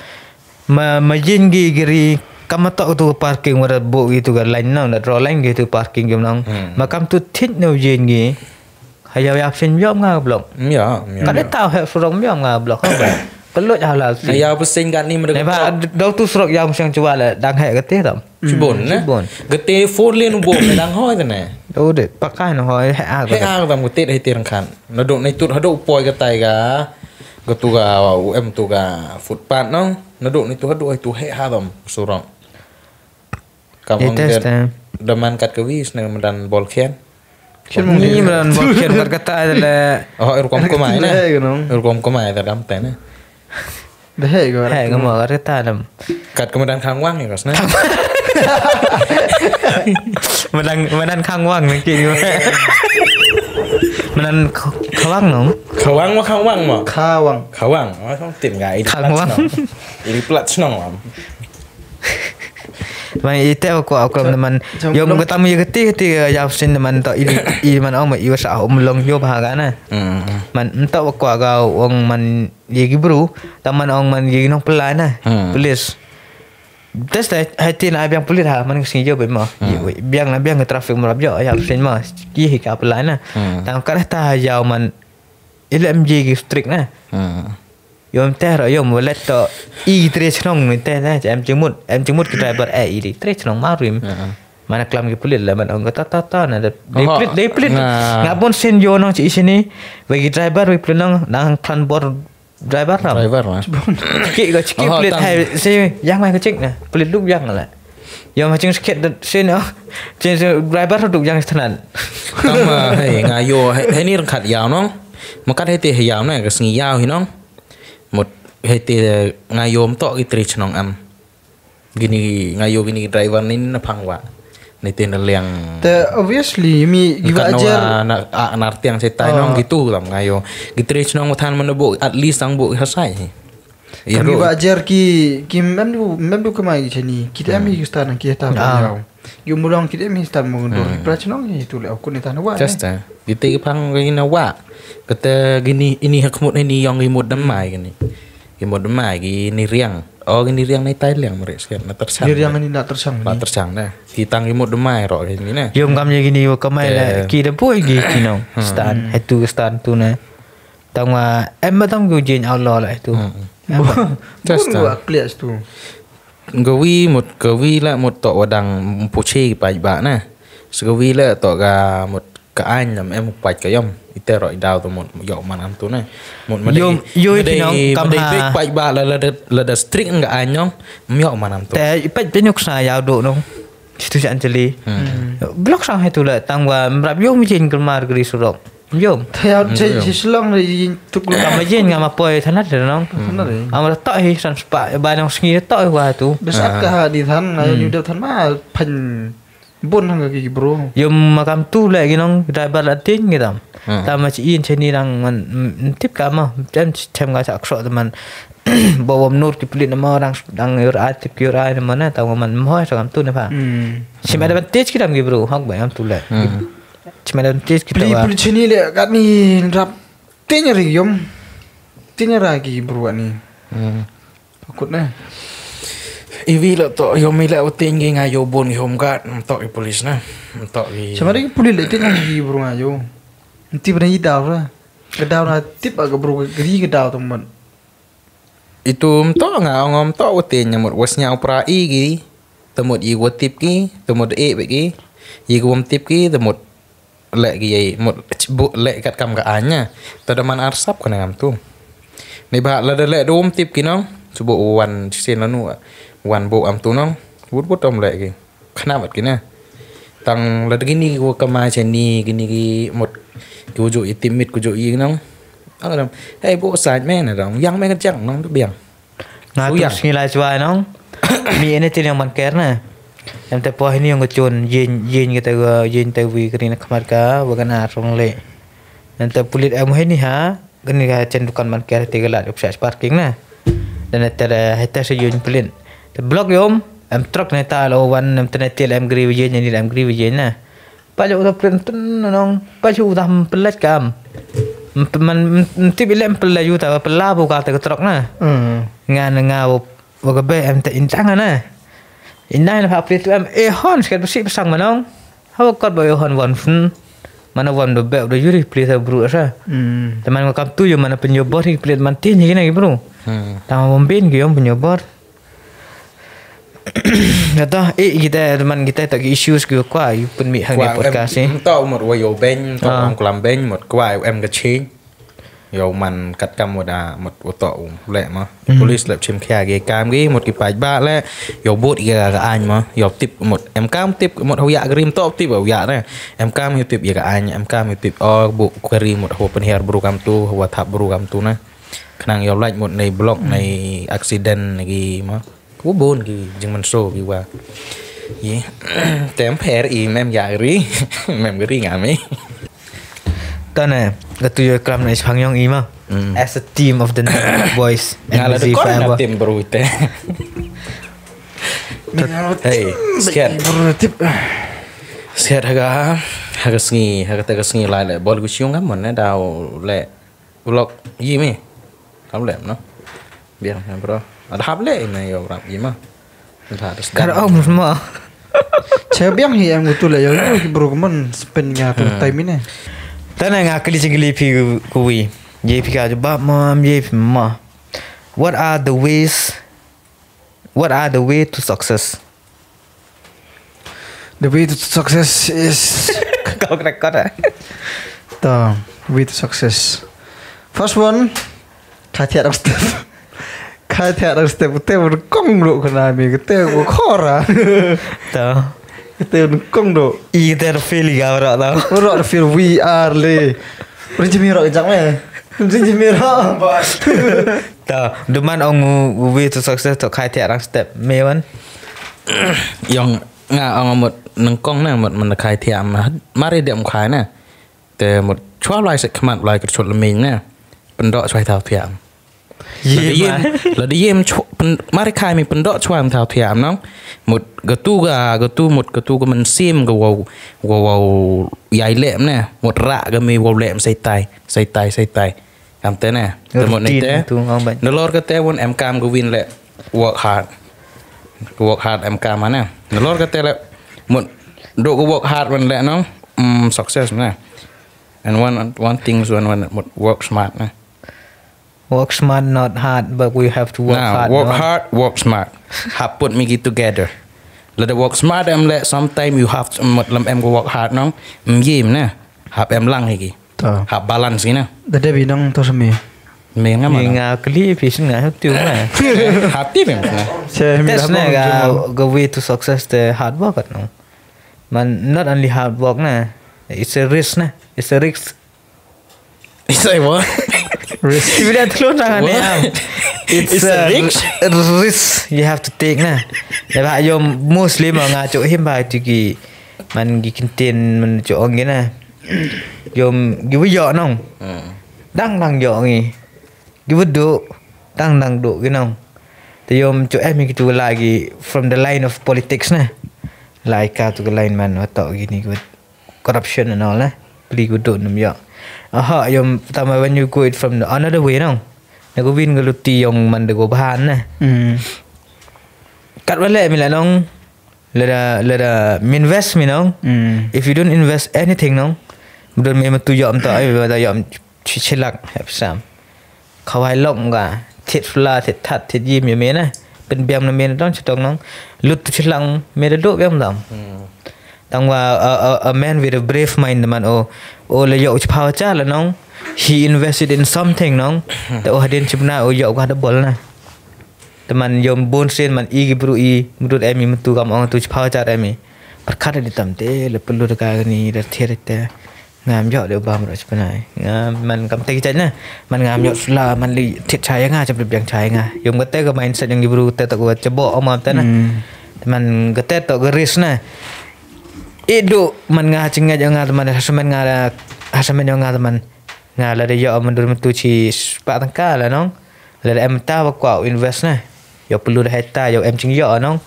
ma ma jin gi giri kama to tu parking wara bo gi tu ga line nang da draw line gi tu parking gi nang. Ma kam tu thit no jin gi. Haya ya psin yom nga blok. Ya, ya. Kade tau he surong yom nga blok. Kelut halal si. Ya psin gani mede. Ba dau tu surok ya psin chwa le dang he kete tam. Chibon ne. Chibon. Kete four lane bo ne dang hoi ne. Oh de pakai no hoi he a. He a tam kete he tirang khan. Nadok nei tut hadok poi ka tai ga. Ka tu ga U M tu ga footpath nong. Nadok nei tu hadok hai tu he ha dam surong. Kam ong da man kat ka wi sne madan bol khian. Ni madan bol khian kat ka tai da le. Oh rukom kumai na. Rukom kumai da dam tai na. Da he go. He go mo kat ka tai dam. Kat ka madan khang wang ya kas na. Madan madan khang wang na ki. Madan khawang no. Khawang wa khang wang mo. Khawang. Khawang. Wa khang tin ga. Khang wang. Ili plat snong lam. Man ite ko ko man yom ko tam ye keti keti ya sin man to ili ili man ong ma iwa sa um long yo ba ga na. Man nta ko ga ong man ye gi bru tam man ong man ye nong pelai na. Police. Tes ta hai tin ai biang police ha man sing yo be ma. Biang na biang traffic mo yo ya sin ma. Ki hi ka pelai na. Tang ka ta ya man ile M J gi strict na. Yom teh ro yom walet to i tre chnong ni teh na em jingmut em jingmut ki driver eh i tre chnong marim. Mana klam ki pulit la man ong ta ta ta na de plit de plit. Nga bon sen yo nong chi sini. Wei ki driver wei plit nong nang klan bor driver ram. Driver ma. Ki go chi ki plit hai se yang mai ka chik na pulit duk yang la. Yom ha ching sket sen yo. Ching driver duk yang thanan. Tama hai nga yo hai ni rengkhat yaw nong. Makat hai te yaw na ka sngi yaw hi nong. Mut hei te nga yom tok i tri chnong am. Gini nga yo gini driver ni na phang wa. Ni te na liang. Te obviously mi giwa ajar na a nar tiang se tai nong gitu tam nga yo. Gi tri chnong than man bu at least ang bu ha sai. Kami ba ajar ki ki mem du mem du kemai gi chani. Kita mi gi stan ki ta ba yaw. Yu mulong kit em hi stan mung dur ki pra chnong hi tu le aku ni tan wa. Just eh. Kite ki phang ki na wa. Kata gini ini hakmut ini yong ki mut demai gini. Ki mut demai gini riang. Oh gini riang ni tai liang meri sket na tersang. Ni riang ni na tersang. Na tersang dah. Ki tang ki mut demai ro gini na. Yom kam ye gini wa kamai la ki da pui gi ki nong. Stan hetu stan tu na. Tang wa em ba tang ku jin Allah la hetu. Just. Bun wa klias tu. Gawi mut gawi la mut tok wadang puchi paj ba na. Segawi la tok ga mut ka ain lam em paj ka yom. Ite ro idau tu mut yok manam tu na. Mut madai. Yom yo madai, tinong kam madai ha. Big paj ba la la da la da strict nga ain yom. Yok manam tu. Te paj penyuk sa yau do nong. Situ si Anjali. Blok sang hetu la tang wa mrap yom jin kelmar gri surok. Yom. Te ya che si selong ri tuk lu. Kam jin nga ma poi thanat de nong. Thanat de. Amra ta hi san spa ba nong sngi ta wa tu. Besat ka ha di than nga yu de than ma phan bun hang ki bro. Yom ma kam tu le gi nong driver la tin gi tam. Tam ma chi in che ni dang man tip ka ma tem tem ga sa kso man. Bo wam nur ki plit na ma dang dang yor ai tip ki yor ai na ma na tam man mo sa kam tu ne pha. Sim advantage ki dam gi bro hak ba yam tu le. Chima dam tis kita pli wa. Pli chini le kat ni rap tinya ri yom. Tinya ra ki bru ni. Akut ne. Iwi le to yom ile uting gi nga yo bon gi home guard to i police na. To i. Sama ri police le tinya gi bru nga yo. Nti bra i daw ra. Ke daw ra tip aga bru gri ke daw temen. Itu mto nga ong mto uting nyamut was nyau pra i gi. Te mut i wa tip ki, te mut e bad ki, i wa tip ki, te mut leh ki yei, mut bu leh kat kam ka ain na. Te da man arsap ka ngam tu. Ni ba la da leh dum tip ki nong, subu wan sien lanu, wan bu am tu nong, wut wut om leh ki. Khnam at ki na. Tang la da kini ki wa kama chani, kini ki mut ki wa ju i timit ku ju i nong. Ang dam, "Hey, bu sait me na dong, yang me ka jang nong tu biang." Nga tu sngi lai chwa nong. Mi ene ti yang man ker na. Em te po hini yang chun yin yin kita ga yin te wi kri na khamar ka wa kana rong le. Em te pulit em hini ha. Kani ka chen dukan man ker ti ga la duk sa parking na. Dan te da heta se yin pulit. Te blok yom em truck ne ta lo wan em te ne til em gri wi yin ni em gri wi yin na. Pajak uta prin tun nong, pajak uta pelaj kam. Mtip ile pelaj uta pelaj bu ka te ketrok na. Nga na nga bu ka be em te intang na. Indai na pha prit em e hon sket besi pesang manong. Hawa kot ba e hon wan fun. Mana wan do be do yuri plit ha bru sa. Teman ka kam tu yo mana penyo bor hi plit man tin hi na ki bru. Tang bombin ki yom penyo bor. Nata, eh, kita teman kita tak issues ki kwa, you pun mi hang podcast ni. Nta umur wa yo ben, to ong kelam ben, mut kwa em ka ching. Yo man kat kam wa da mut wa to um le ma. Police lep chim khia ge kam ge mut ki paj ba le. Yo but ge ka ain ma. Yo tip mut em kam tip mut hau ya grim to tip hau ya ne. Em kam yo tip ya ka ain, em kam yo tip oh bu kweri mut hau penher bru kam tu, hau thap bru kam tu na. Khnang yo lait mut nei blok nei accident nei gi ma. Ku bun ki jingmynsaw ki wa. Ye. Tem pher i mem ya ri. Mem ri nga me. Tane, katu yo kram na ispang yong i ma. As a team of the night boys. Nga la de kor na team bro te. Hey, scared. Bro tip. Scared haga, haga sngi, haga taga sngi lai le bol gu siung kam mon ne dau le. Ulok yi mi. Kam lem no. Biang ya bro. Ada hap le ina yo rap yi ma. Ada ada. Kar om semua. Che biang hi em gutu le yo yo ki bro kemon spend nya tu time ini. Tana nga kali jingli pi kuwi. Ye pi ka jubab mam ye pi ma. What are the ways What are the way to success? The way to success is kau kena kau dah. The way to success. First one, katiat dong step. Katiat dong step. Kete berkong dok kena mi kete berkora. Tau. Kete berkong dok. I kete feel ga berak tau. Berak feel we are le. Rinci mirok kejap eh. Rinci mirok. Tau, duman ong u, u way to success to kai tiak rang step. Me wan. Yong nga ong mut nengkong na mut men kai tiak ma. Mari dia mkai na. Te mut chwa lai sek kemat lai kerchot leming na. Pendok chwa tau tiak. Ye la di yem chwa mari kai mi pendok chwa tau tiak nong. Mut gatu ga gatu mut gatu ga mensim ga wow wow wow yai lem na. Mut rak ga mi wow lem sai tai sai tai sai tai. Kam te ne. Te mut ne te. Nalor ka te won em kam ga win le work hard. Work hard em kam ne. Nalor ka te le mut do ga work hard won le no. Mm, success ne. And one one things one one mut work smart ne. Work smart not hard but we have to work hard. Work hard, work smart. Hap put mi ki together. Lada work smart em le sometime you have to mut lem em ga work hard no. Mjim ne. Hap em lang hiki. Hap balance ina. Da dei bi nang to semi. Me nga ma. Nga kli pi sin nga hap tiu nga. Hap ti me na. That's na ga ga way to success the hard work no. Man not only hard work na. It's a risk na. It's a risk. It's a what? Risk. If you don't throw down an arm, it's a risk. Risk you have to take na. Ba yo mostly ma nga cho him ba tu ki man gi kintin man cho ong na. Yom gi wi yo nong. Dang dang yo ngi. Gi wi du dang dang du gi nong. Te yom cho em gi tu lagi from the line of politics na. Lai ka tu line man wa to gi ni gi corruption and all na. Pli gi du num yo. Aha yom tama when you go it from the another way nong. Na go win gi luti yong man de go bahan na. Kat wale mi la nong. Lada lada invest mi nong. If you don't invest anything nong, budon me matu yom ta ai ba yom chilak hep sam. Khawai lok nga tit fla tit tat tit yim yom na. Pynbiang na me na dang shatong nong. Lut tu chilang me da dok biang dam. Tang wa a, a, a man with a brave mind man o o la yok chiphaw cha la nong. He invested in something nong. Ta o hadin chipna o yok wa da bol na. Teman yom bon sen man i ki bru i mudut emi mutu kam ong tu chiphaw cha emi. Perkara di tam te le perlu da ka ni da thir te. Ngam yok de bam ro chipna. Ngam man kam te ki chai na. Man ngam yok sula man li thit chai nga chap biang chai nga. Yom kate ka mindset yang ki bru te tak wa chebo omam te na. Teman kate to ka risk na. Idu man nga chinga jong nga teman hasamen nga hasamen jong nga teman. Nga la de yok man dur mutu chi spa tangka la nong. La de em ta ba kwa invest na. Yo perlu da heta yo em ching yo nong.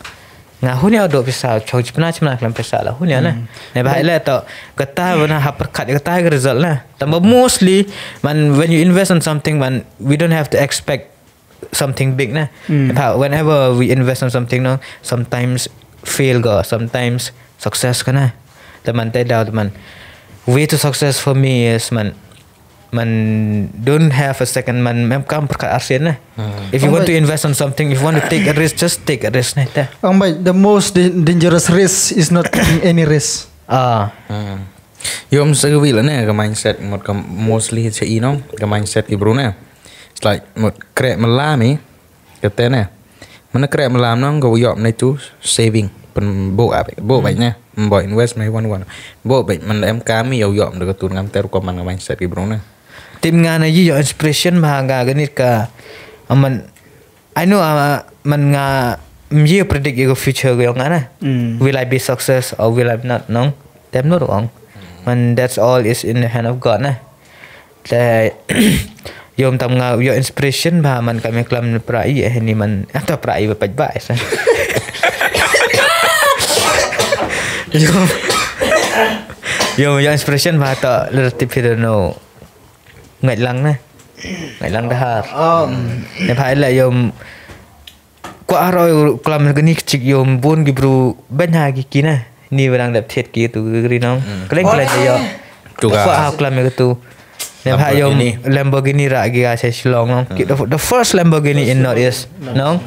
Nga hun ya do pisa chong chipna chipna klam pisa la hun ya na. Ne ba le to kata ba na ha perkat kata ga result na. Tamba mostly man when you invest on something man we don't have to expect something big na. But whenever we invest on something no, sometimes fail go, sometimes success kana. Teman te daw teman. Way to success for me is man man don't have a second man mem kam perkat arsian na. If you want to invest on something, if you want to take a risk, just take a risk na te. Ang bai, the most da- dangerous risk is not taking any risk. Ah. Yom sa ka wi la ne ka mindset mot ka mostly cha i no ka mindset ki bru ne. It's like mot kre malami kate ne. Mana kre malam no ka yok ne tu saving pen bo abe bo bai ne. Bo invest mai wan wan. Bo bai man em kami yo yok da ka tu ngam ter ko man ka mindset ki bru ne. Tim nga na yi yo inspiration ma ga ganit ka aman I know uh, man nga mye predict ego future go nga na. Will I be success or will I not no? Tem no wrong. Man that's all is in the hand of God na. Te yom tam nga yo inspiration ba man kami klam pra i eh ni man ata pra i ba paj ba. Yom yom yo inspiration ba ta le tip hidano. Ngait lang na. Ngait lang dahar. Ne phai la yom kwa aro klam gani kchik yom bun ki bru ben ha ki kina. Ni barang dap thiet ki tu gri nong. Kleng kleng yo. Tu ga. Kwa ha klam ki tu. Ne phai yom Lamborghini ra gi ga se Shillong nong. Ki the, the first Lamborghini in North East nong.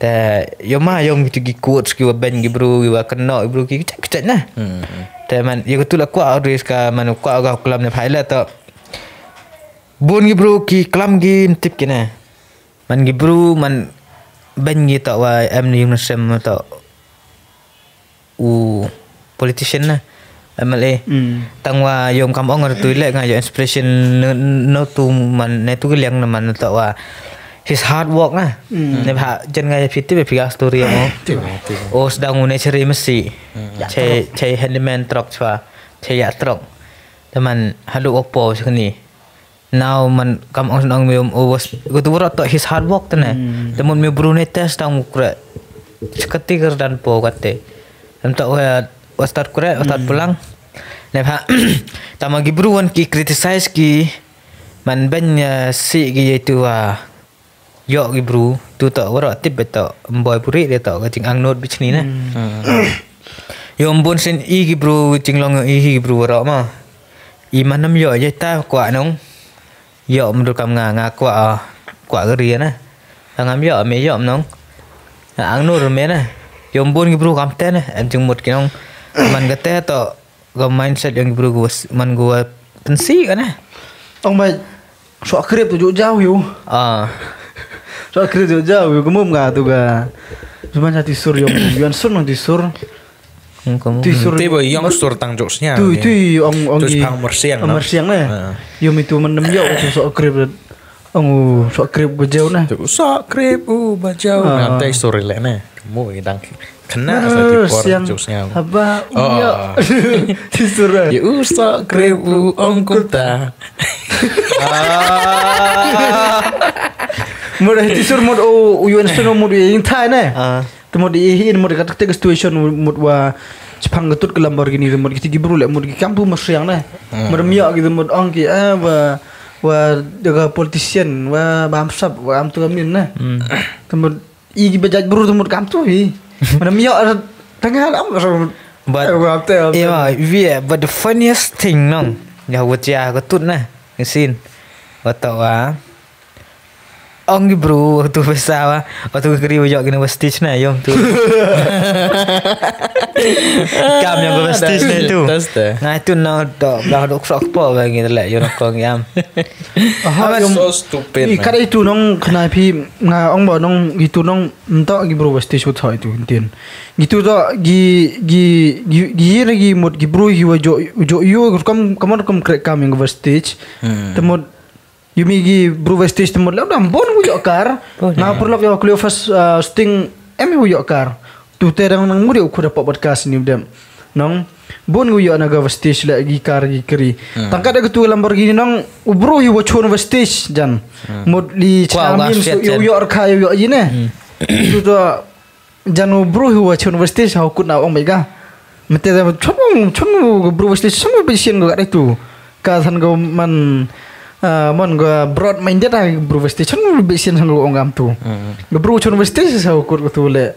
Te yom ma yom ki tu ki quotes ki wa ben ki bru ki wa keno ki bru ki kchik kchik na. Te man yo tu la kwa aro ka man kwa ga klam ne phai la to. Bun ki bru ki klam ki mtip ki ne. Man ki bru man ben ki ta wa em ni yung sem ta u politician na M L A. Tang wa yom kam ong tu le nga yo inspiration no tu man ne tu ki liang na man ta wa his hard work na. Ne ba jen nga ya phi tip phi ga story mo. O sedang u ne cheri mesi. Che che handyman truck chwa. Che ya truck. Teman halu opo sekni. Now man kam ong snong me um was go to work to his hard work tene. Te mun me bru ne test tang ukre. Sekati ker dan po kate. Em to wa wastar kure wastar pulang. Ne pha tama gi bru wan ki criticize ki man ben si gi yetu wa. Yok ki bru tu to wara tip beto boy puri de to ka jing ang not bichni ne. Yo mbun sin i ki bru jing long i ki bru wara ma. I manam yo ye ta kwa nong. Yo mdu kam nga nga kwa kwa gari na. Ngam yo me yo nong. Ang nur me na. Yo mbun ki bru kam te ne em jing mut ki nong. Man ka te to Ka mindset yang bru gu man gu pensi kan eh. Ong bai sok krip tu ju jauh yu. Ah. Sok krip ju jauh yu kemum nga tu ga. Cuman satu sur yang yuan sun nang tu sur. Tu sur. Tiba yang sur tang jok snya. Tu tu ong ong di pang mersiang. Mersiang eh. Yum itu menem yo tu sok krip. Ong u sok krip bajau na. Tu sok krip u bajau. Nanti sore le ne. Kamu idang kena sa ti por siang jok siang. Haba u yo. Ti sore. Ya u sok krip u ong kuta. Mut ti sur mut u yuan seno mut ing thai ne. Te mut i hin mut ka tak situation mut wa chapang ka tut ka Lamborghini te mut ki tigi bru le mut ki kampu mersiang ne. Mut mia ki te mut ong ki eh wa wa daga politician wa bamsap wa am tu amin ne. Te mut i ki bajaj bru te mut kamtu hi. Mut mia tengah am. But yeah, yeah, but the funniest thing nong ya wa chia ka tut ne. Ngisin. Wa ta wa. Ong ki bru tu pisa wa. Wa tu kri wa yok kine wa stage na yom tu. Kam yang wa stage na tu. Ngai tu na to bla dok sok po ba ngi le yo kong yam. Aha, so stupid. Ka dei tu nong kena phi nga ong ba nong gitu nong nto ki bru wa stage wa thoi tu tin. Gitu to gi gi gi gi mut ki bru hi wa jo jo yo kam kam kam krek kam yang wa stage. Te mut Yumi ki bru wa stage te mut la dam bon wu yok kar. Na pur lok yok klio first sting em wu yok kar. Tu te dang nang muri u khuda pop podcast ni dem. Nong bon wu yok na ga wa stage la gi kar gi kri. Tangkat da tu Lamborghini nong u bru hi wa chun wa stage jan. Mut li chna mim su yu yok kha yu yok yine. Tu to Jan u bru hi wa chun wa stage ha u kut na ong bai ga. Mete da chun chun u bru wa stage chun u bisian go ga tu. Ka san go man man go broad minded ha bru wa stage chun u bisian san go ong gam tu. Go bru chun wa stage ha u kut go tu le.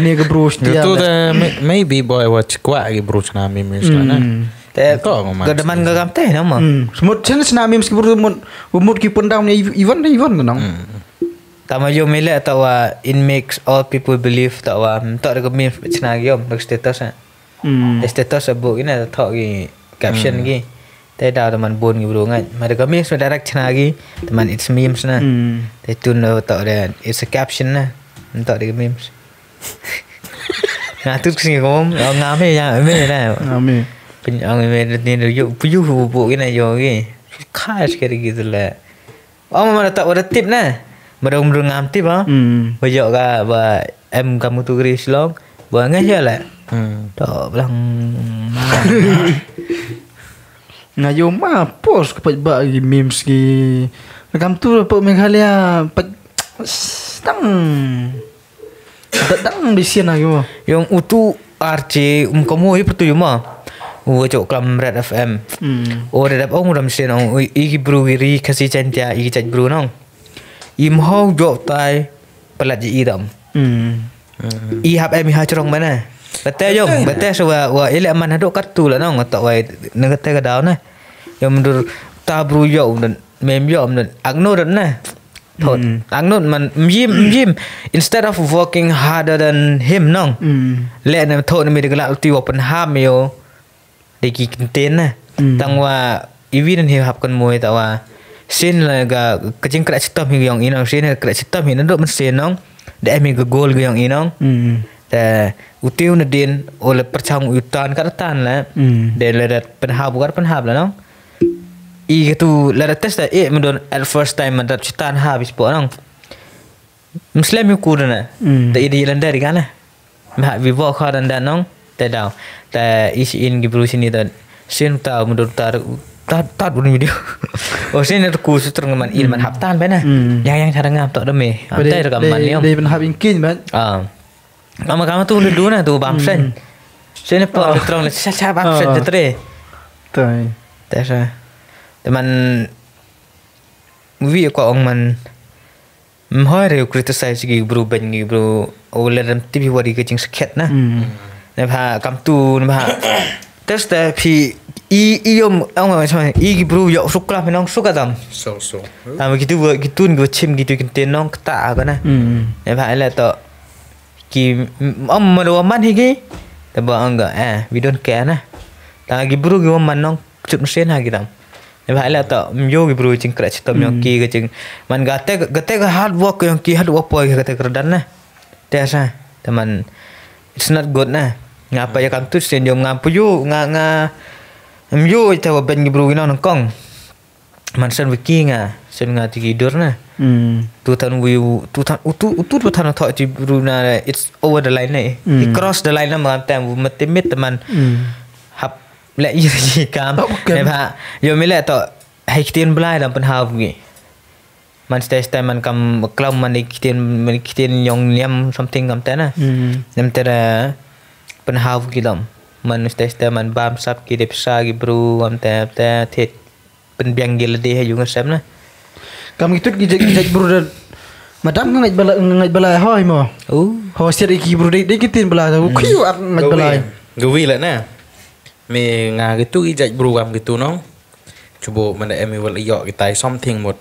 Ni go bru stia. Tu da maybe boy wa chkwa gi bru chna mi mi sna. Te go da man go gam te na ma. Smut chun chna mi ski bru mut mut ki pun down ni even even nang. Tama yo mele tawa in makes all people believe tawa to da meme chna gi yom da status. Status a book ina to gi caption gi. Te da da man bon gi bru ngai. Ma da meme so direct chna gi. Te man it's memes na. Te tun to da it's a caption na. To da memes. Nga tut sing kom nga me ya me na. Nga me. Pin ang me ni yo pu yo bu ina yo gi. Khas kari gi la. Ong ma da tak wada tip na. Ba dong mrung ngam tip ha. Ba yok ga ba em kamu tu gri Shillong. Ba ngai ya la. To blang. Nga yo ma post ka paj ba gi memes gi. Kam tu pa Meghalaya paj stang. Dang di sian lagi mo. Yung utu R J um kamu hi pertu yuma. Uwa cok klam Red F M. O Red F M ong ram sian ong i ki bru i ri kasi chantia i ki chaj bru nong. I mhau jok tai pelat ji i dam. I hap em i ha chrong mana. Bete yong, bete so wa wa ile aman hadok katu la nong atok wa ne kete ka daw na. Yong mendur ta bru yo um dan mem yo um dan agno dan na. Thot. Ang not man mjim mjim instead of working harder than him nong. Le na thot mi de glak ti wa pen ham yo. De ki kenten na. Tang wa iwi dan hi hap kan moy ta wa. Sin la ga kajing kra chitom hi yong inong sin kra chitom hi na dok men sin nong. De mi ga gol ga yong inong. Te utiu na din o le perchang utan ka tan la. De le dat penhab gar penhab la nong. I katu lada test da eh mendon at first time man dap chitan ha bis po nong. Mslem yu ku dana. Da i di landa di kana. Mha bi bo kha dan dan nong. Te daw. Te i si in gi bru sini dan. Sin ta mendon tar tar tar bun video. O sin tu ku sutrang man in man hap tan bena. Yang yang cara ngam tok demi. Te rekam man yom. Dei ben hap in kin man. Ah. Ama kama tu ndu na tu bam sen. Sen pa tu trong le cha cha bam sen tu tre. Tai. Te sa. Te man wi ko ong man. Mhoi re criticize gi bru ben gi bru o le dam tibi wari ke jing sket na. Ne ba kam tu ne ba. Testa phi i i yom ong ma choi i gi bru yo sukla phi nong sukadam. So so. Tam gitu gitu ngi chim gitu kinte nong kta ka na. Ne ba le to Ki om ma do man hi ki. Te ba ang ga eh we don't care na. Ta gi bru gi man nong chut mesen ha ki tam. Ne ba la ta myo gi bru ching kra chitom yo ki ga ching man ga te ga te ga hard work yo ki hard work poi ga te kerdan na. Te sa te man it's not good na. Nga pa ya kam tu sen yo nga pu yo nga nga myo te ba ben gi bru gi nong kong. Man sen wiki nga sen nga tiki dur na. Tu tan wi tu tan utu utu tu tan thok ti bru na it's over the line ne. He cross the line na man tam wi mate mit man. Hap le yi yi kam. Ne ba yo mi le to hai ktien blai dam pen hau wi. Man stage time man kam klam man ktien man ktien yong niam something kam tena. Niam tera pen hau wi dam. Man stage time man bam sap ki dep sa ki bru kam te te thit. Pynbiang gi lade ha yu nga sem na. Kam ki tut ki jait ki jait bru da. Madam nga ngait bala ngait bala ho hi mo. Oh. Ho siat ki bru dei dei ki tin bala da. Ku yu ar ngait bala. Gawi la na. Me nga ki tu ki jait bru kam ki tu nong. Chubo manda em wal yo ki tai something mut.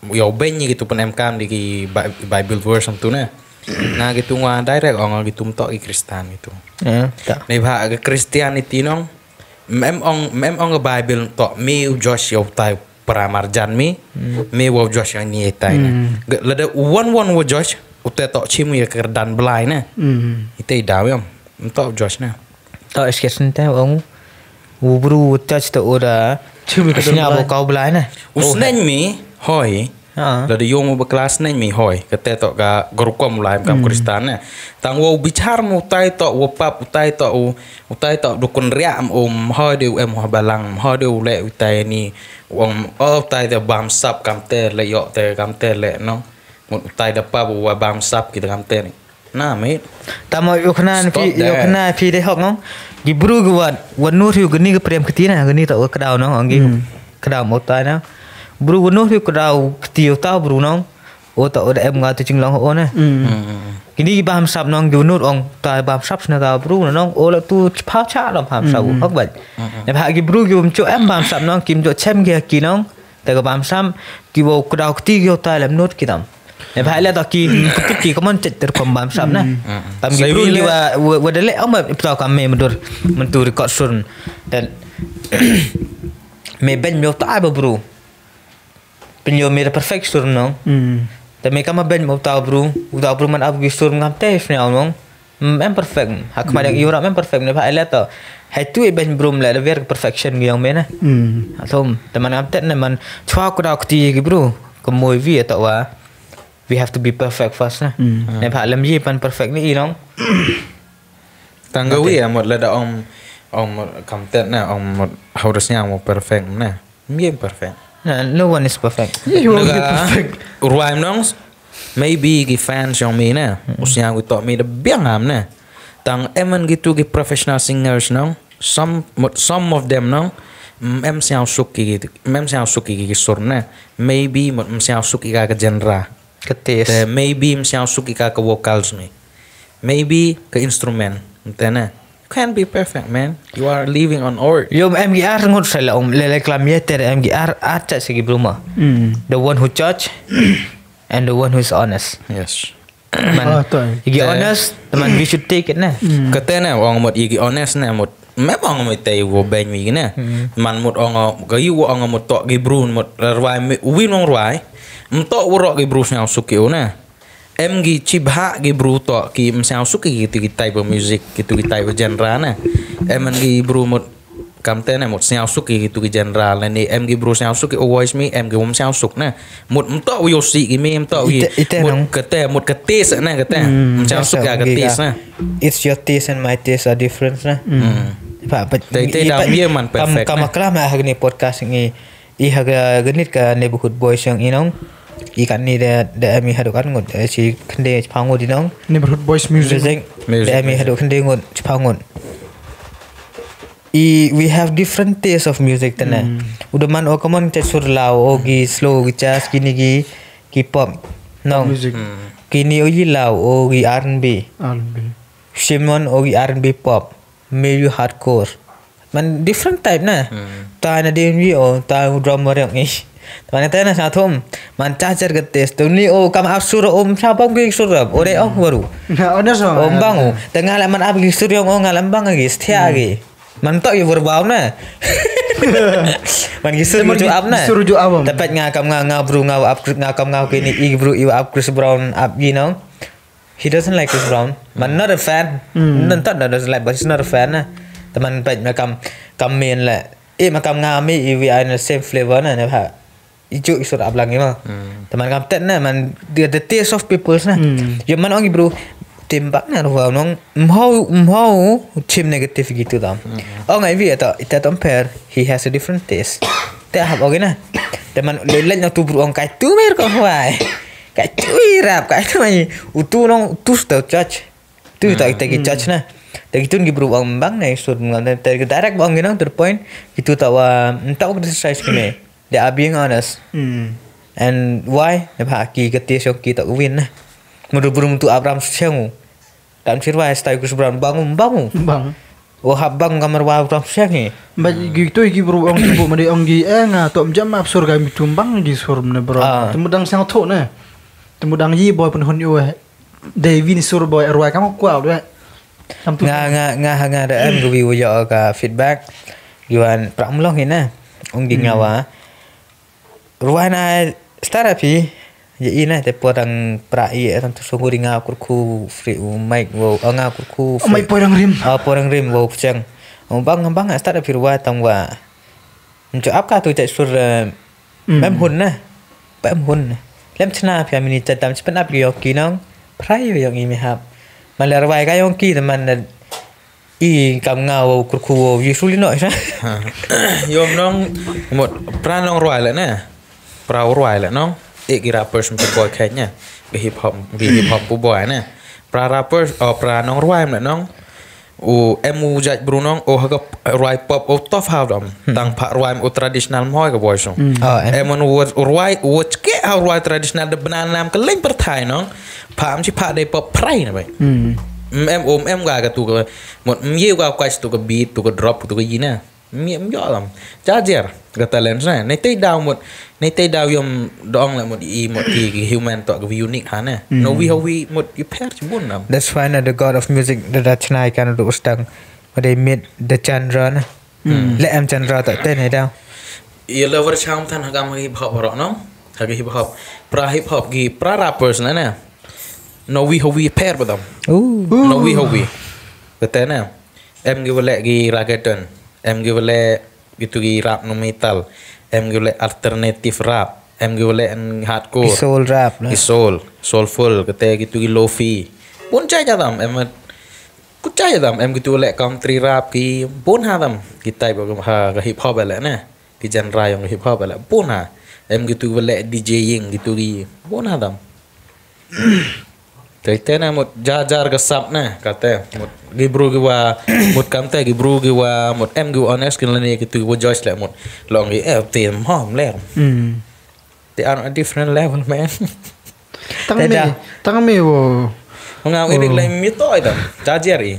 Yow beng ïa kitu pynemkam da ki Bi-, Bible verse tu ne. Na kitu nga direct ong kitu ym toh ki Khristan kitu. Ya, ta. Neibhah ka Christianity nong. Mem ong, mem ong ka Bible toh me u judge ïa utai para marjan me. Me wow judge ïa ni utai ne. Lada u wan wan wow judge utai toh chim ïa ka kyrdan Blai ne. Ite i daw ïam. Ym toh u judge ne. Ta eskesin te ong u bru u touch ta ora. Sina bo kau Blai ne. U sneng me hoi. Lada ïong u bakla sneng me hoi. Kate toh ka rukom u lai kam Khristan ne. Tang wow bichar me utai toh u pap utai toh u utai toh dukun riam um hoi de u em ha balang hoi de u le utai ni. Ong oh utai de bam sap kam te le yo te kam te le no. Mut utai de pap u bam sap kita kam te ni. Na mate. Tamo ïu khana phi ïu khana phi de hok nong. Gi bru gi wat wat nur ïu gni gi prem kti na gni ta u kdaw nong ong gi kdaw mo ta na. Bru gi nur ïu kdaw kti u ta bru nong. O ta o da em nga tu chinglong o na. Gni gi bam sap nong gi nur ong ta bam sap sna ta bru nong o la tu pha cha la bam sap hok bat. Ne ba gi bru gi um chu em bam sap nong kim jo chem gi ki nong. Te ka bam sam ki wow kdaw kti ki wow tai lem nut ki tam. Ne ba le ta ki kutip ki kamon chet ter kom bam sam na. Tam ki bru ki wa wa da le am ba ta ka me mendur mentu record sur. Dan me ben yo ta ba bru. Pin yo me da perfect sur no. Te me kama ben mo ta bru, ta bru man ab gi sur ngam te sne nong. Em perfect. Ha khmat ïa ki Europe em perfect ne ba ai le to. Hai tu i ben brum le da ver perfection gi yong me na. Atom. Te man am tet ne man chwa ku da kti ki bru. Ka moi vi to wa. We have to be perfect first na. Ne ba lem yi pan perfect ni i nong. Tang ga wi amot le da om om kam tet na om how does nya mo perfect na. Mye perfect. No one is perfect. Ruai mnong. Maybe ki fans yong mi ne. Usnya wi tok mi da biang am ne. Tang emen gitu ki professional singers nong. Some some of them nong. Em siaw suk ki em siaw suk ki ki sur ne. Maybe mot em siaw suk ki ka genre. Ka taste. Maybe em siaw suk ki ka ka vocals mi. Maybe ka instrument. Mtene. Can't be perfect, man. You are living on earth. Yo em gi ar ngut sala um lele klam yeter em gi ar ar chat segi bruma. The one who judge and the one who is honest. Yes. Man, gi honest, man we should take it na. Kate na wang mot gi honest na mot. Me wang mot te wo ben wi na. Man mot ong ga yu ong mot tok gi brun mot rwai wi nong rwai. Mtok wo rok gi brun sngau suki o na. Em gi chibha gi bru to ki msiaw suk ki tu ki type of music ki tu ki type of genre na. Em an gi bru mut kam te na mut siaw suk ki tu ki genre na ni em gi bru siaw suk ki o voice mi em gi um siaw suk na. Mut mto wi osi ki mi mto wi mut kate mut kate sa na kate. Msiaw suk ka kate sa. It's your taste and my taste are different na. Ba ba te te da mi man perfect. Kam kam klam ha ni podcast ni. I ha ka ganit ka neighborhood boys yong i nong. I kan ni da da mi haduk an ngut si khende chipang ngut i nong. Neighborhood boys music. Da mi haduk khende ngut chipang ngut. I we have different taste of music tane. Udah man o kamon te sur lao o gi slow gi jazz kini gi ki pop. Nong. Kini o gi lao o gi R and B. R and B. Simon o gi R and B pop. Maybe hardcore. Man different type na. Ta na din wi o ta u drum warrior ngi. Man ta na sa thum. Man cha char ka test tu ni o kam ap sur o um sa bang ki sur o de o waru. Na o na so. O bang o. Ta ngala man ap ki sur o ngala bang ki sthia ki. Man to i waru bau na. Man ki sur ju ap na. Sur ju ap. Ta pet nga kam nga nga bru nga ap nga kam nga ki ni i bru i ap Chris Brown ap you know. He doesn't like Chris Brown. Man not a fan. Not not doesn't like, but he's not a fan na. Teman pet makam kam main la. Eh makam ngami we are in the same flavor na na ha. Ijuk isur ablang ima. Teman kam tet na man the, the taste of peoples na. Yo man ong bro. Timbak na ruwa nong mhau mhau chim negative gitu tam. Ong ai wi ata ita tam per he has a different taste. Te hap ogi na. Teman le le na tu bro ong kai tu mer ko hwai. Ka chui rap ka chui utu nong utu sto church. Tu ta kita ki church na. Ta ki tun ki bru bang bang na sur ngan ta ki direct bang nginang to the point. Ki tu ta wa nta ko criticize ki me. They are being honest. And why? Ne ba ki ka ti shong ki ta win na. Mudu bru tu Abraham shengu. Tam sir why style Chris Brown bangu bangu. Bang. O hap bang kamar wa bram shang ni. Ba gi tu gi bru ong ki bu ma de ong gi eh nga to jam ap sur ga mi tum bang gi sur ne bro. Ah. Temu dang sang tho ne. Temu dang yi boy pun hun yu eh. Dei vin sur boy rwai kam kwa dwe. Tam tu. Nga nga nga nga da an gu wi yu ka feedback. Yuan prak mlong hina. Ong di nga wa. Rwai na start up hi. Ya ina te porang pra i tam tu sungu di nga kurku free u mic wo nga kurku. Mai porang rim. Ah porang rim wo kuchang. Bang bang start up hi rwai tang wa. Ncu ap ka tu cak sur mem hun na. Pem hun. Lem chna pia mini cak tam chipen ap yo ki nong. Prai yo yong i mi hap. Malar wai ka yong ki teman na i kam nga wo kurku wo yu suli no sa. Yom nong mut pra nong rwai le na. Pra rwai le nong. Ik i rappers mtu boy kenya. Ke hip hop ke hip hop pu boy na. Pra rappers oh pra nong rwai le nong. U em u jait bru nong o ha ka rwai pop o tof ha dom. Tang pha rwai o traditional moi ka boy song. Oh, em. Em on u rwai o chke ha rwai traditional de bna nam ka leng perthai nong. Pha am chi pha de pop prai na bai. Em o em ga ka tu ka mot em ye ga kwai tu ka beat tu ka drop tu ka yina. Em em yo lam. Jajer ka talent na. Ne te daw mot ne te daw yom dong la mot i mot i human to ka unique ha ne. No wi ho wi mot i per chi bun nam. That's why na the god of music the rachna kan do ustang. Made the Chandra na. Le em Chandra ta te ne daw. I lover cham than hagam hip hop ro no. Hagi hip hop. Pra hip hop gi pra rappers na na. No wi ho wi per badam. Ooh. No wi ho wi. Ka te na. Em gi wale gi reggaeton. Em gi wale gitu gi rap no metal. Em gi wale alternative rap. Em gi wale en hardcore. Soul rap na. Soul, soulful kete gitu gi lofi. Pun chai jadam em ku chai jadam em gitu wale country rap ki pun hadam ki type ha hip hop ele ne. Ki genre yong hip hop ele pun ha. Em gitu wale DJing gitu gi pun hadam. Te te na mut jajar ga sap na kate mut gi bru gi wa mut kam te gi bru gi wa mut em gi wa honest kin lani ki tu wa Joyce le mut long gi eh te mom le. Hmm. They are on a different level, man. Tang me, tang me wo. Nga ngi dik le mi to ai dam. Jajar i.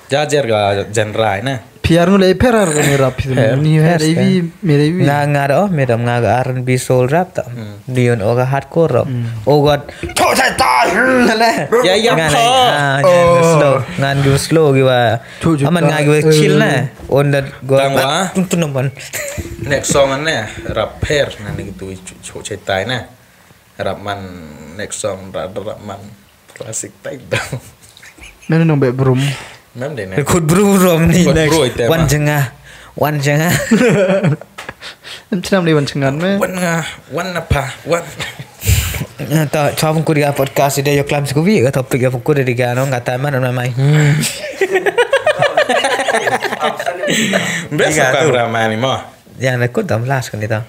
Jajer ga genre na. Piar nu le perar ga mera pis ni he le vi mera vi. Nga nga do me dam nga ga R and B soul rap ta. Dion o ga hardcore rap. O ga to sai ta. Ya ya pa. Slow. Ngan gi slow gi wa. Aman nga gi wa chill na. On that go. Tang wa. Tun tun ban. Next song ne rap per na ni tu cho chetai na. Rap man next song rap man. Classic type daw. Mem nong be brum. Mem de ne. Kut brum brum ni next. Wan jenga. Wan jenga. Em chnam ni wan jenga me. Wan nga, wan na pa, wan. To chom ku dia podcast ide yo klam sku bi ka topik yo ku de ga no ngata man na mai. Best of cameraman ni mo. Ya na ku dam last ku ni to.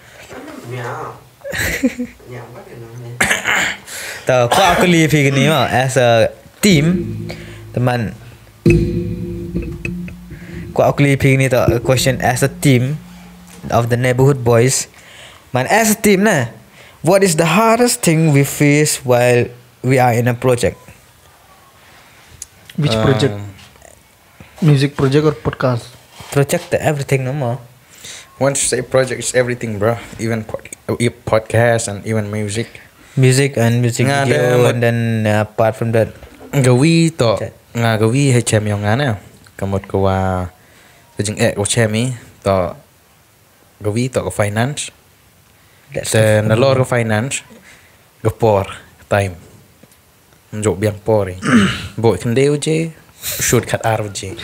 To kwah kuli phi kini mo as a team teman kwah kuli phi kini to question as a team of the neighborhood boys man as a team na what is the hardest thing we face while we are in a project. Which project? Music project or podcast? Project everything no more. Once you say project, it's everything, bro. Even pod podcast and even music. Music and music video and then uh, apart from that. Gawi to. Nga gawi he chem yong nga na. Kamot ko wa kajing ek ko chemi to gawi to ko finance. Te nalor ko finance ko por time. Mjok biang por i. Bo i kende uje. Shoot kat ar uje.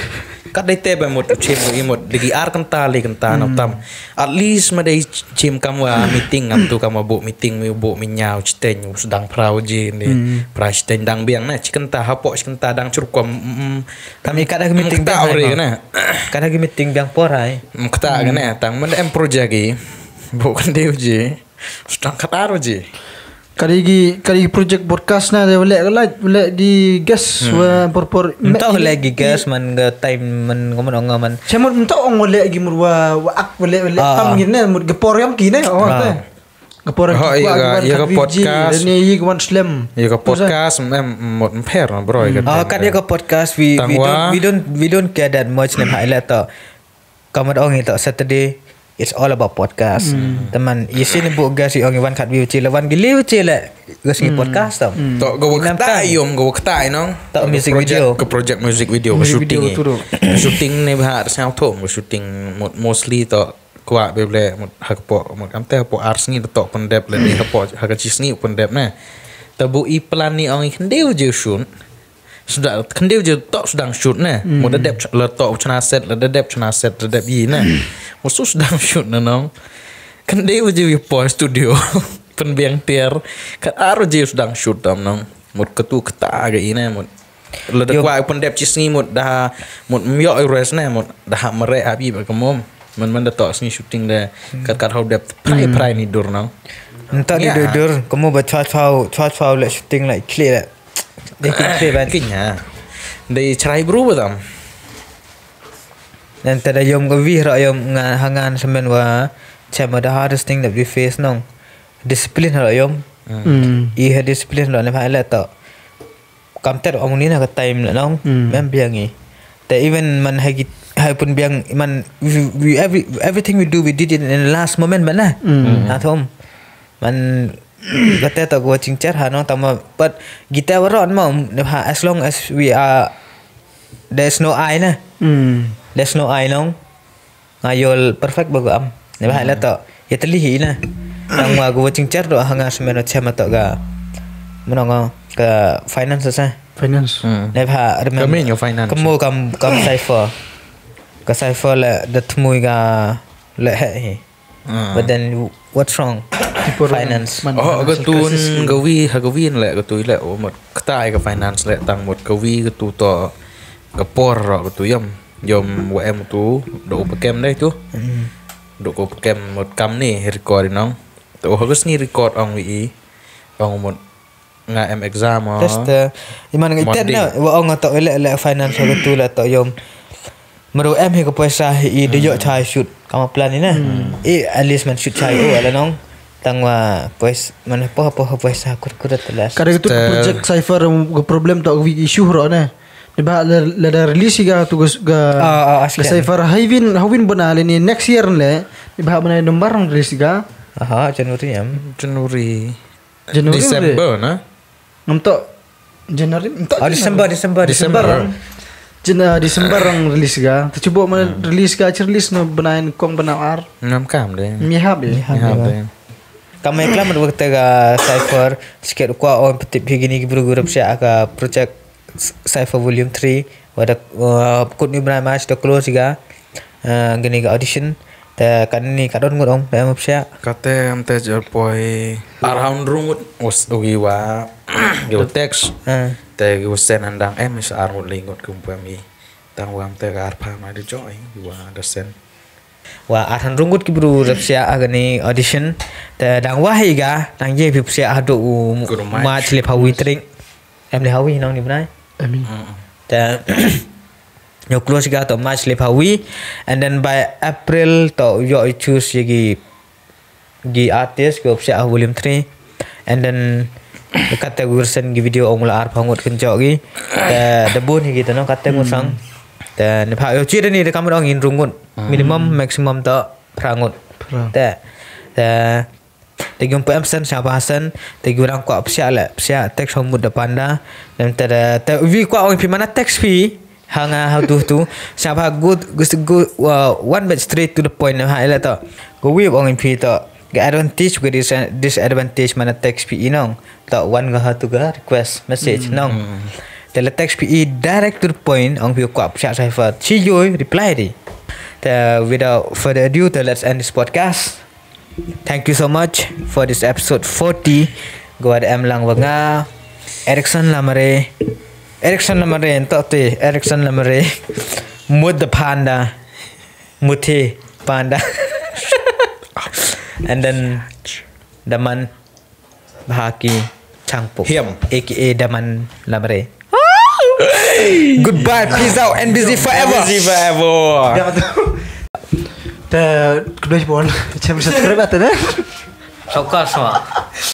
Kat dei te ba mut chim i mut digi ar kanta li kanta na tam. At least ma dei chim kam wa meeting ngam tu kam wa bo meeting mi bo mi nyau chiteng u sedang pra uje ni. Pra chiteng dang biang na chikenta hapo chikenta dang churkom. Kami kada meeting ta ore na. Kada meeting biang por ai. Kata kene tang men em project i. Bo kende uje. Sedang kat ar uje. Kari gi kari gi project broadcast na de wale ga laj wale gi guest wa por por. Entah wale gi guest man ga time man ngomon ong man. Semut entah ong wale gi mur wa wa ak wale wale tam gi ne mur ga por yam ki ne ong te. Ka por ki kwah ki wan khat view ji, lane ïa ki wan slem. Ïa ka podcast em, em, mut mpher na bro, ïa ka. Ah, kat ïa ka podcast, we, we don't, we don't, we don't care that much ne bha ila to. Ka mut ong ito Saturday, it's all about podcast. Te man ïa sien buh guest ïa ong ïa wan khat view ji, la wan ki le view ji le, ga sngi podcast tam. To ga wa kta ïum, ga wa kta ïa nong. To music video. Ka project music video, ka shooting. Ka shooting ne bha ar sñiaw thom, ka shooting mut mostly to kwah be ble mut ha ka por, mut kam te ha por ar sngi da to pyndep le ni ha por ha ka chi sngi pyndep ne. Ta bu i plan ni ong i khyndew je shoot. Suda khyndew je to sdang shoot ne. Mut da dep la to chna set, la da dep chna set, da dep i ne. Mut su sdang shoot ne nong. Khyndew je wi por studio. Pynbiang tiar. Kat ar je sdang shoot tam nong. Mut katu kata ga i ne mut. Lada kwah pyndep chi sngi mut da mut myo i rest ne mut da ha mare abi ba kemom. Man man da to sngi shooting de kat kat hau dep prai prai ni dur nang. Nta ni dur dur kemo ba chwa chwa chwa chwa le shooting le kle le. De kin kle ban. Kinya. De chrai bru ba dam. Nta da yom ga wi ra yom nga hangan semen wa chama the hardest thing that we face nong. Discipline ra yom. I ha discipline ra ne pha le to. Kam ter ong ni na ka time la nong mem biang i. Te even man hai ki hai pun biang man we, we every everything we do we did it in the last moment man na. Atom man kata to go ching cher ha nong tama but kita waron mo ne ha as long as we are there's no I na. There's no I nong. Nga yol perfect ba gu am. Ne ba la to. Ya teli hi na. Nang wa gu ching cher do ha nga semen chem to ga. Mano nga ka finances eh. Finance. Ne ba remember. Kami nyo finance. Kemo kam kam cipher. Ka cipher le da tmui ga le he hi. But then what's wrong? Finance. Oh, ga tun ga wi ha ga wi le ga tu le o mot ktai ga finance le tang mot ga wi ga tu to ga por ro ga tu yom. Yom wa em tu do upakem dai tu. Do ko upakem mot kam ni record nong. To ha gus ni record ong wi i. Ong mot nga em exam. Test iman ngi tet na wa ong to le le finance ha tu la to yom. Meru em hi ka poisa hi i de yo chai shoot kama plan ni na. I at least man shoot chai o ala nong. Tang wa pois man po po poisa kur kur telas. Kada tu project cipher ga problem to wi issue ro ne. Ni ba la da release ga tu ga ga cipher hawin hawin bona le ni next year le. Ni ba bona number release ga. Aha, January em. January. January. December na. Ngam to January ngam to December December December. Jen December rang release ga. Tu cuba mana release ga, release no benain kong benau ar. Ngam kam de. Mi hab de. Mi hab de. Kam eklam waktu ga cipher sikit kwa on petip higini gibru guru psiak ka project Cypher Volume three wada kut ni bnai March da close ga gini ga audition. Te kan ni ka don ngut ong da em psiak. Kate em te jer poi arhaun rungut os ugi wa gi text. Te gi sen andang em is arngut lingut kum pem i. Tang wa em te ga arpha ma di joy wa da sen. Wa arhan rungut ki bru da psiak agani audition. Te dang wa hi ga dang ye pi psiak hadu u March le phawi tring. Em le hawi nong ni bnai. Amin. Te yo close ga to March le phawi and then by April to yo choose ye gi gi artist go psiak volume three and then kata gu sen gi video ong la ar phangut ken jok gi. Te da bun hi gi te no kata ngut sang. Te ne pha yo chi ni de kamera ong in rungut minimum maximum to prangut. Te te Te gyung pem sen sha ba sen te gyung rang kwa psiak le psiak text hong mut da panda. Dem te te wi kwa ong pi mana text pi hanga ha tu tu sha ba good good good one bit straight to the point ha ele to go wi ong pi to ga advantage ga disadvantage mana text pi inong to one ga ha tu ga request message nong. Te le text pi direct to the point ong pi kwa psiak sha fa chi yoi reply di. Te without further ado te let's end this podcast. Thank you so much for this episode forty. Gua da em lang wa nga Erickson Lamare. Erickson Lamare ento te Erickson Lamare. Mut the panda. Mut he panda. And then the man Bahaki Changpuk. Him. A K A Daman Lamare. Goodbye, peace out, N B C forever. N B C forever. Te kedua pun cem subscribe ata deh. Shauka shwa.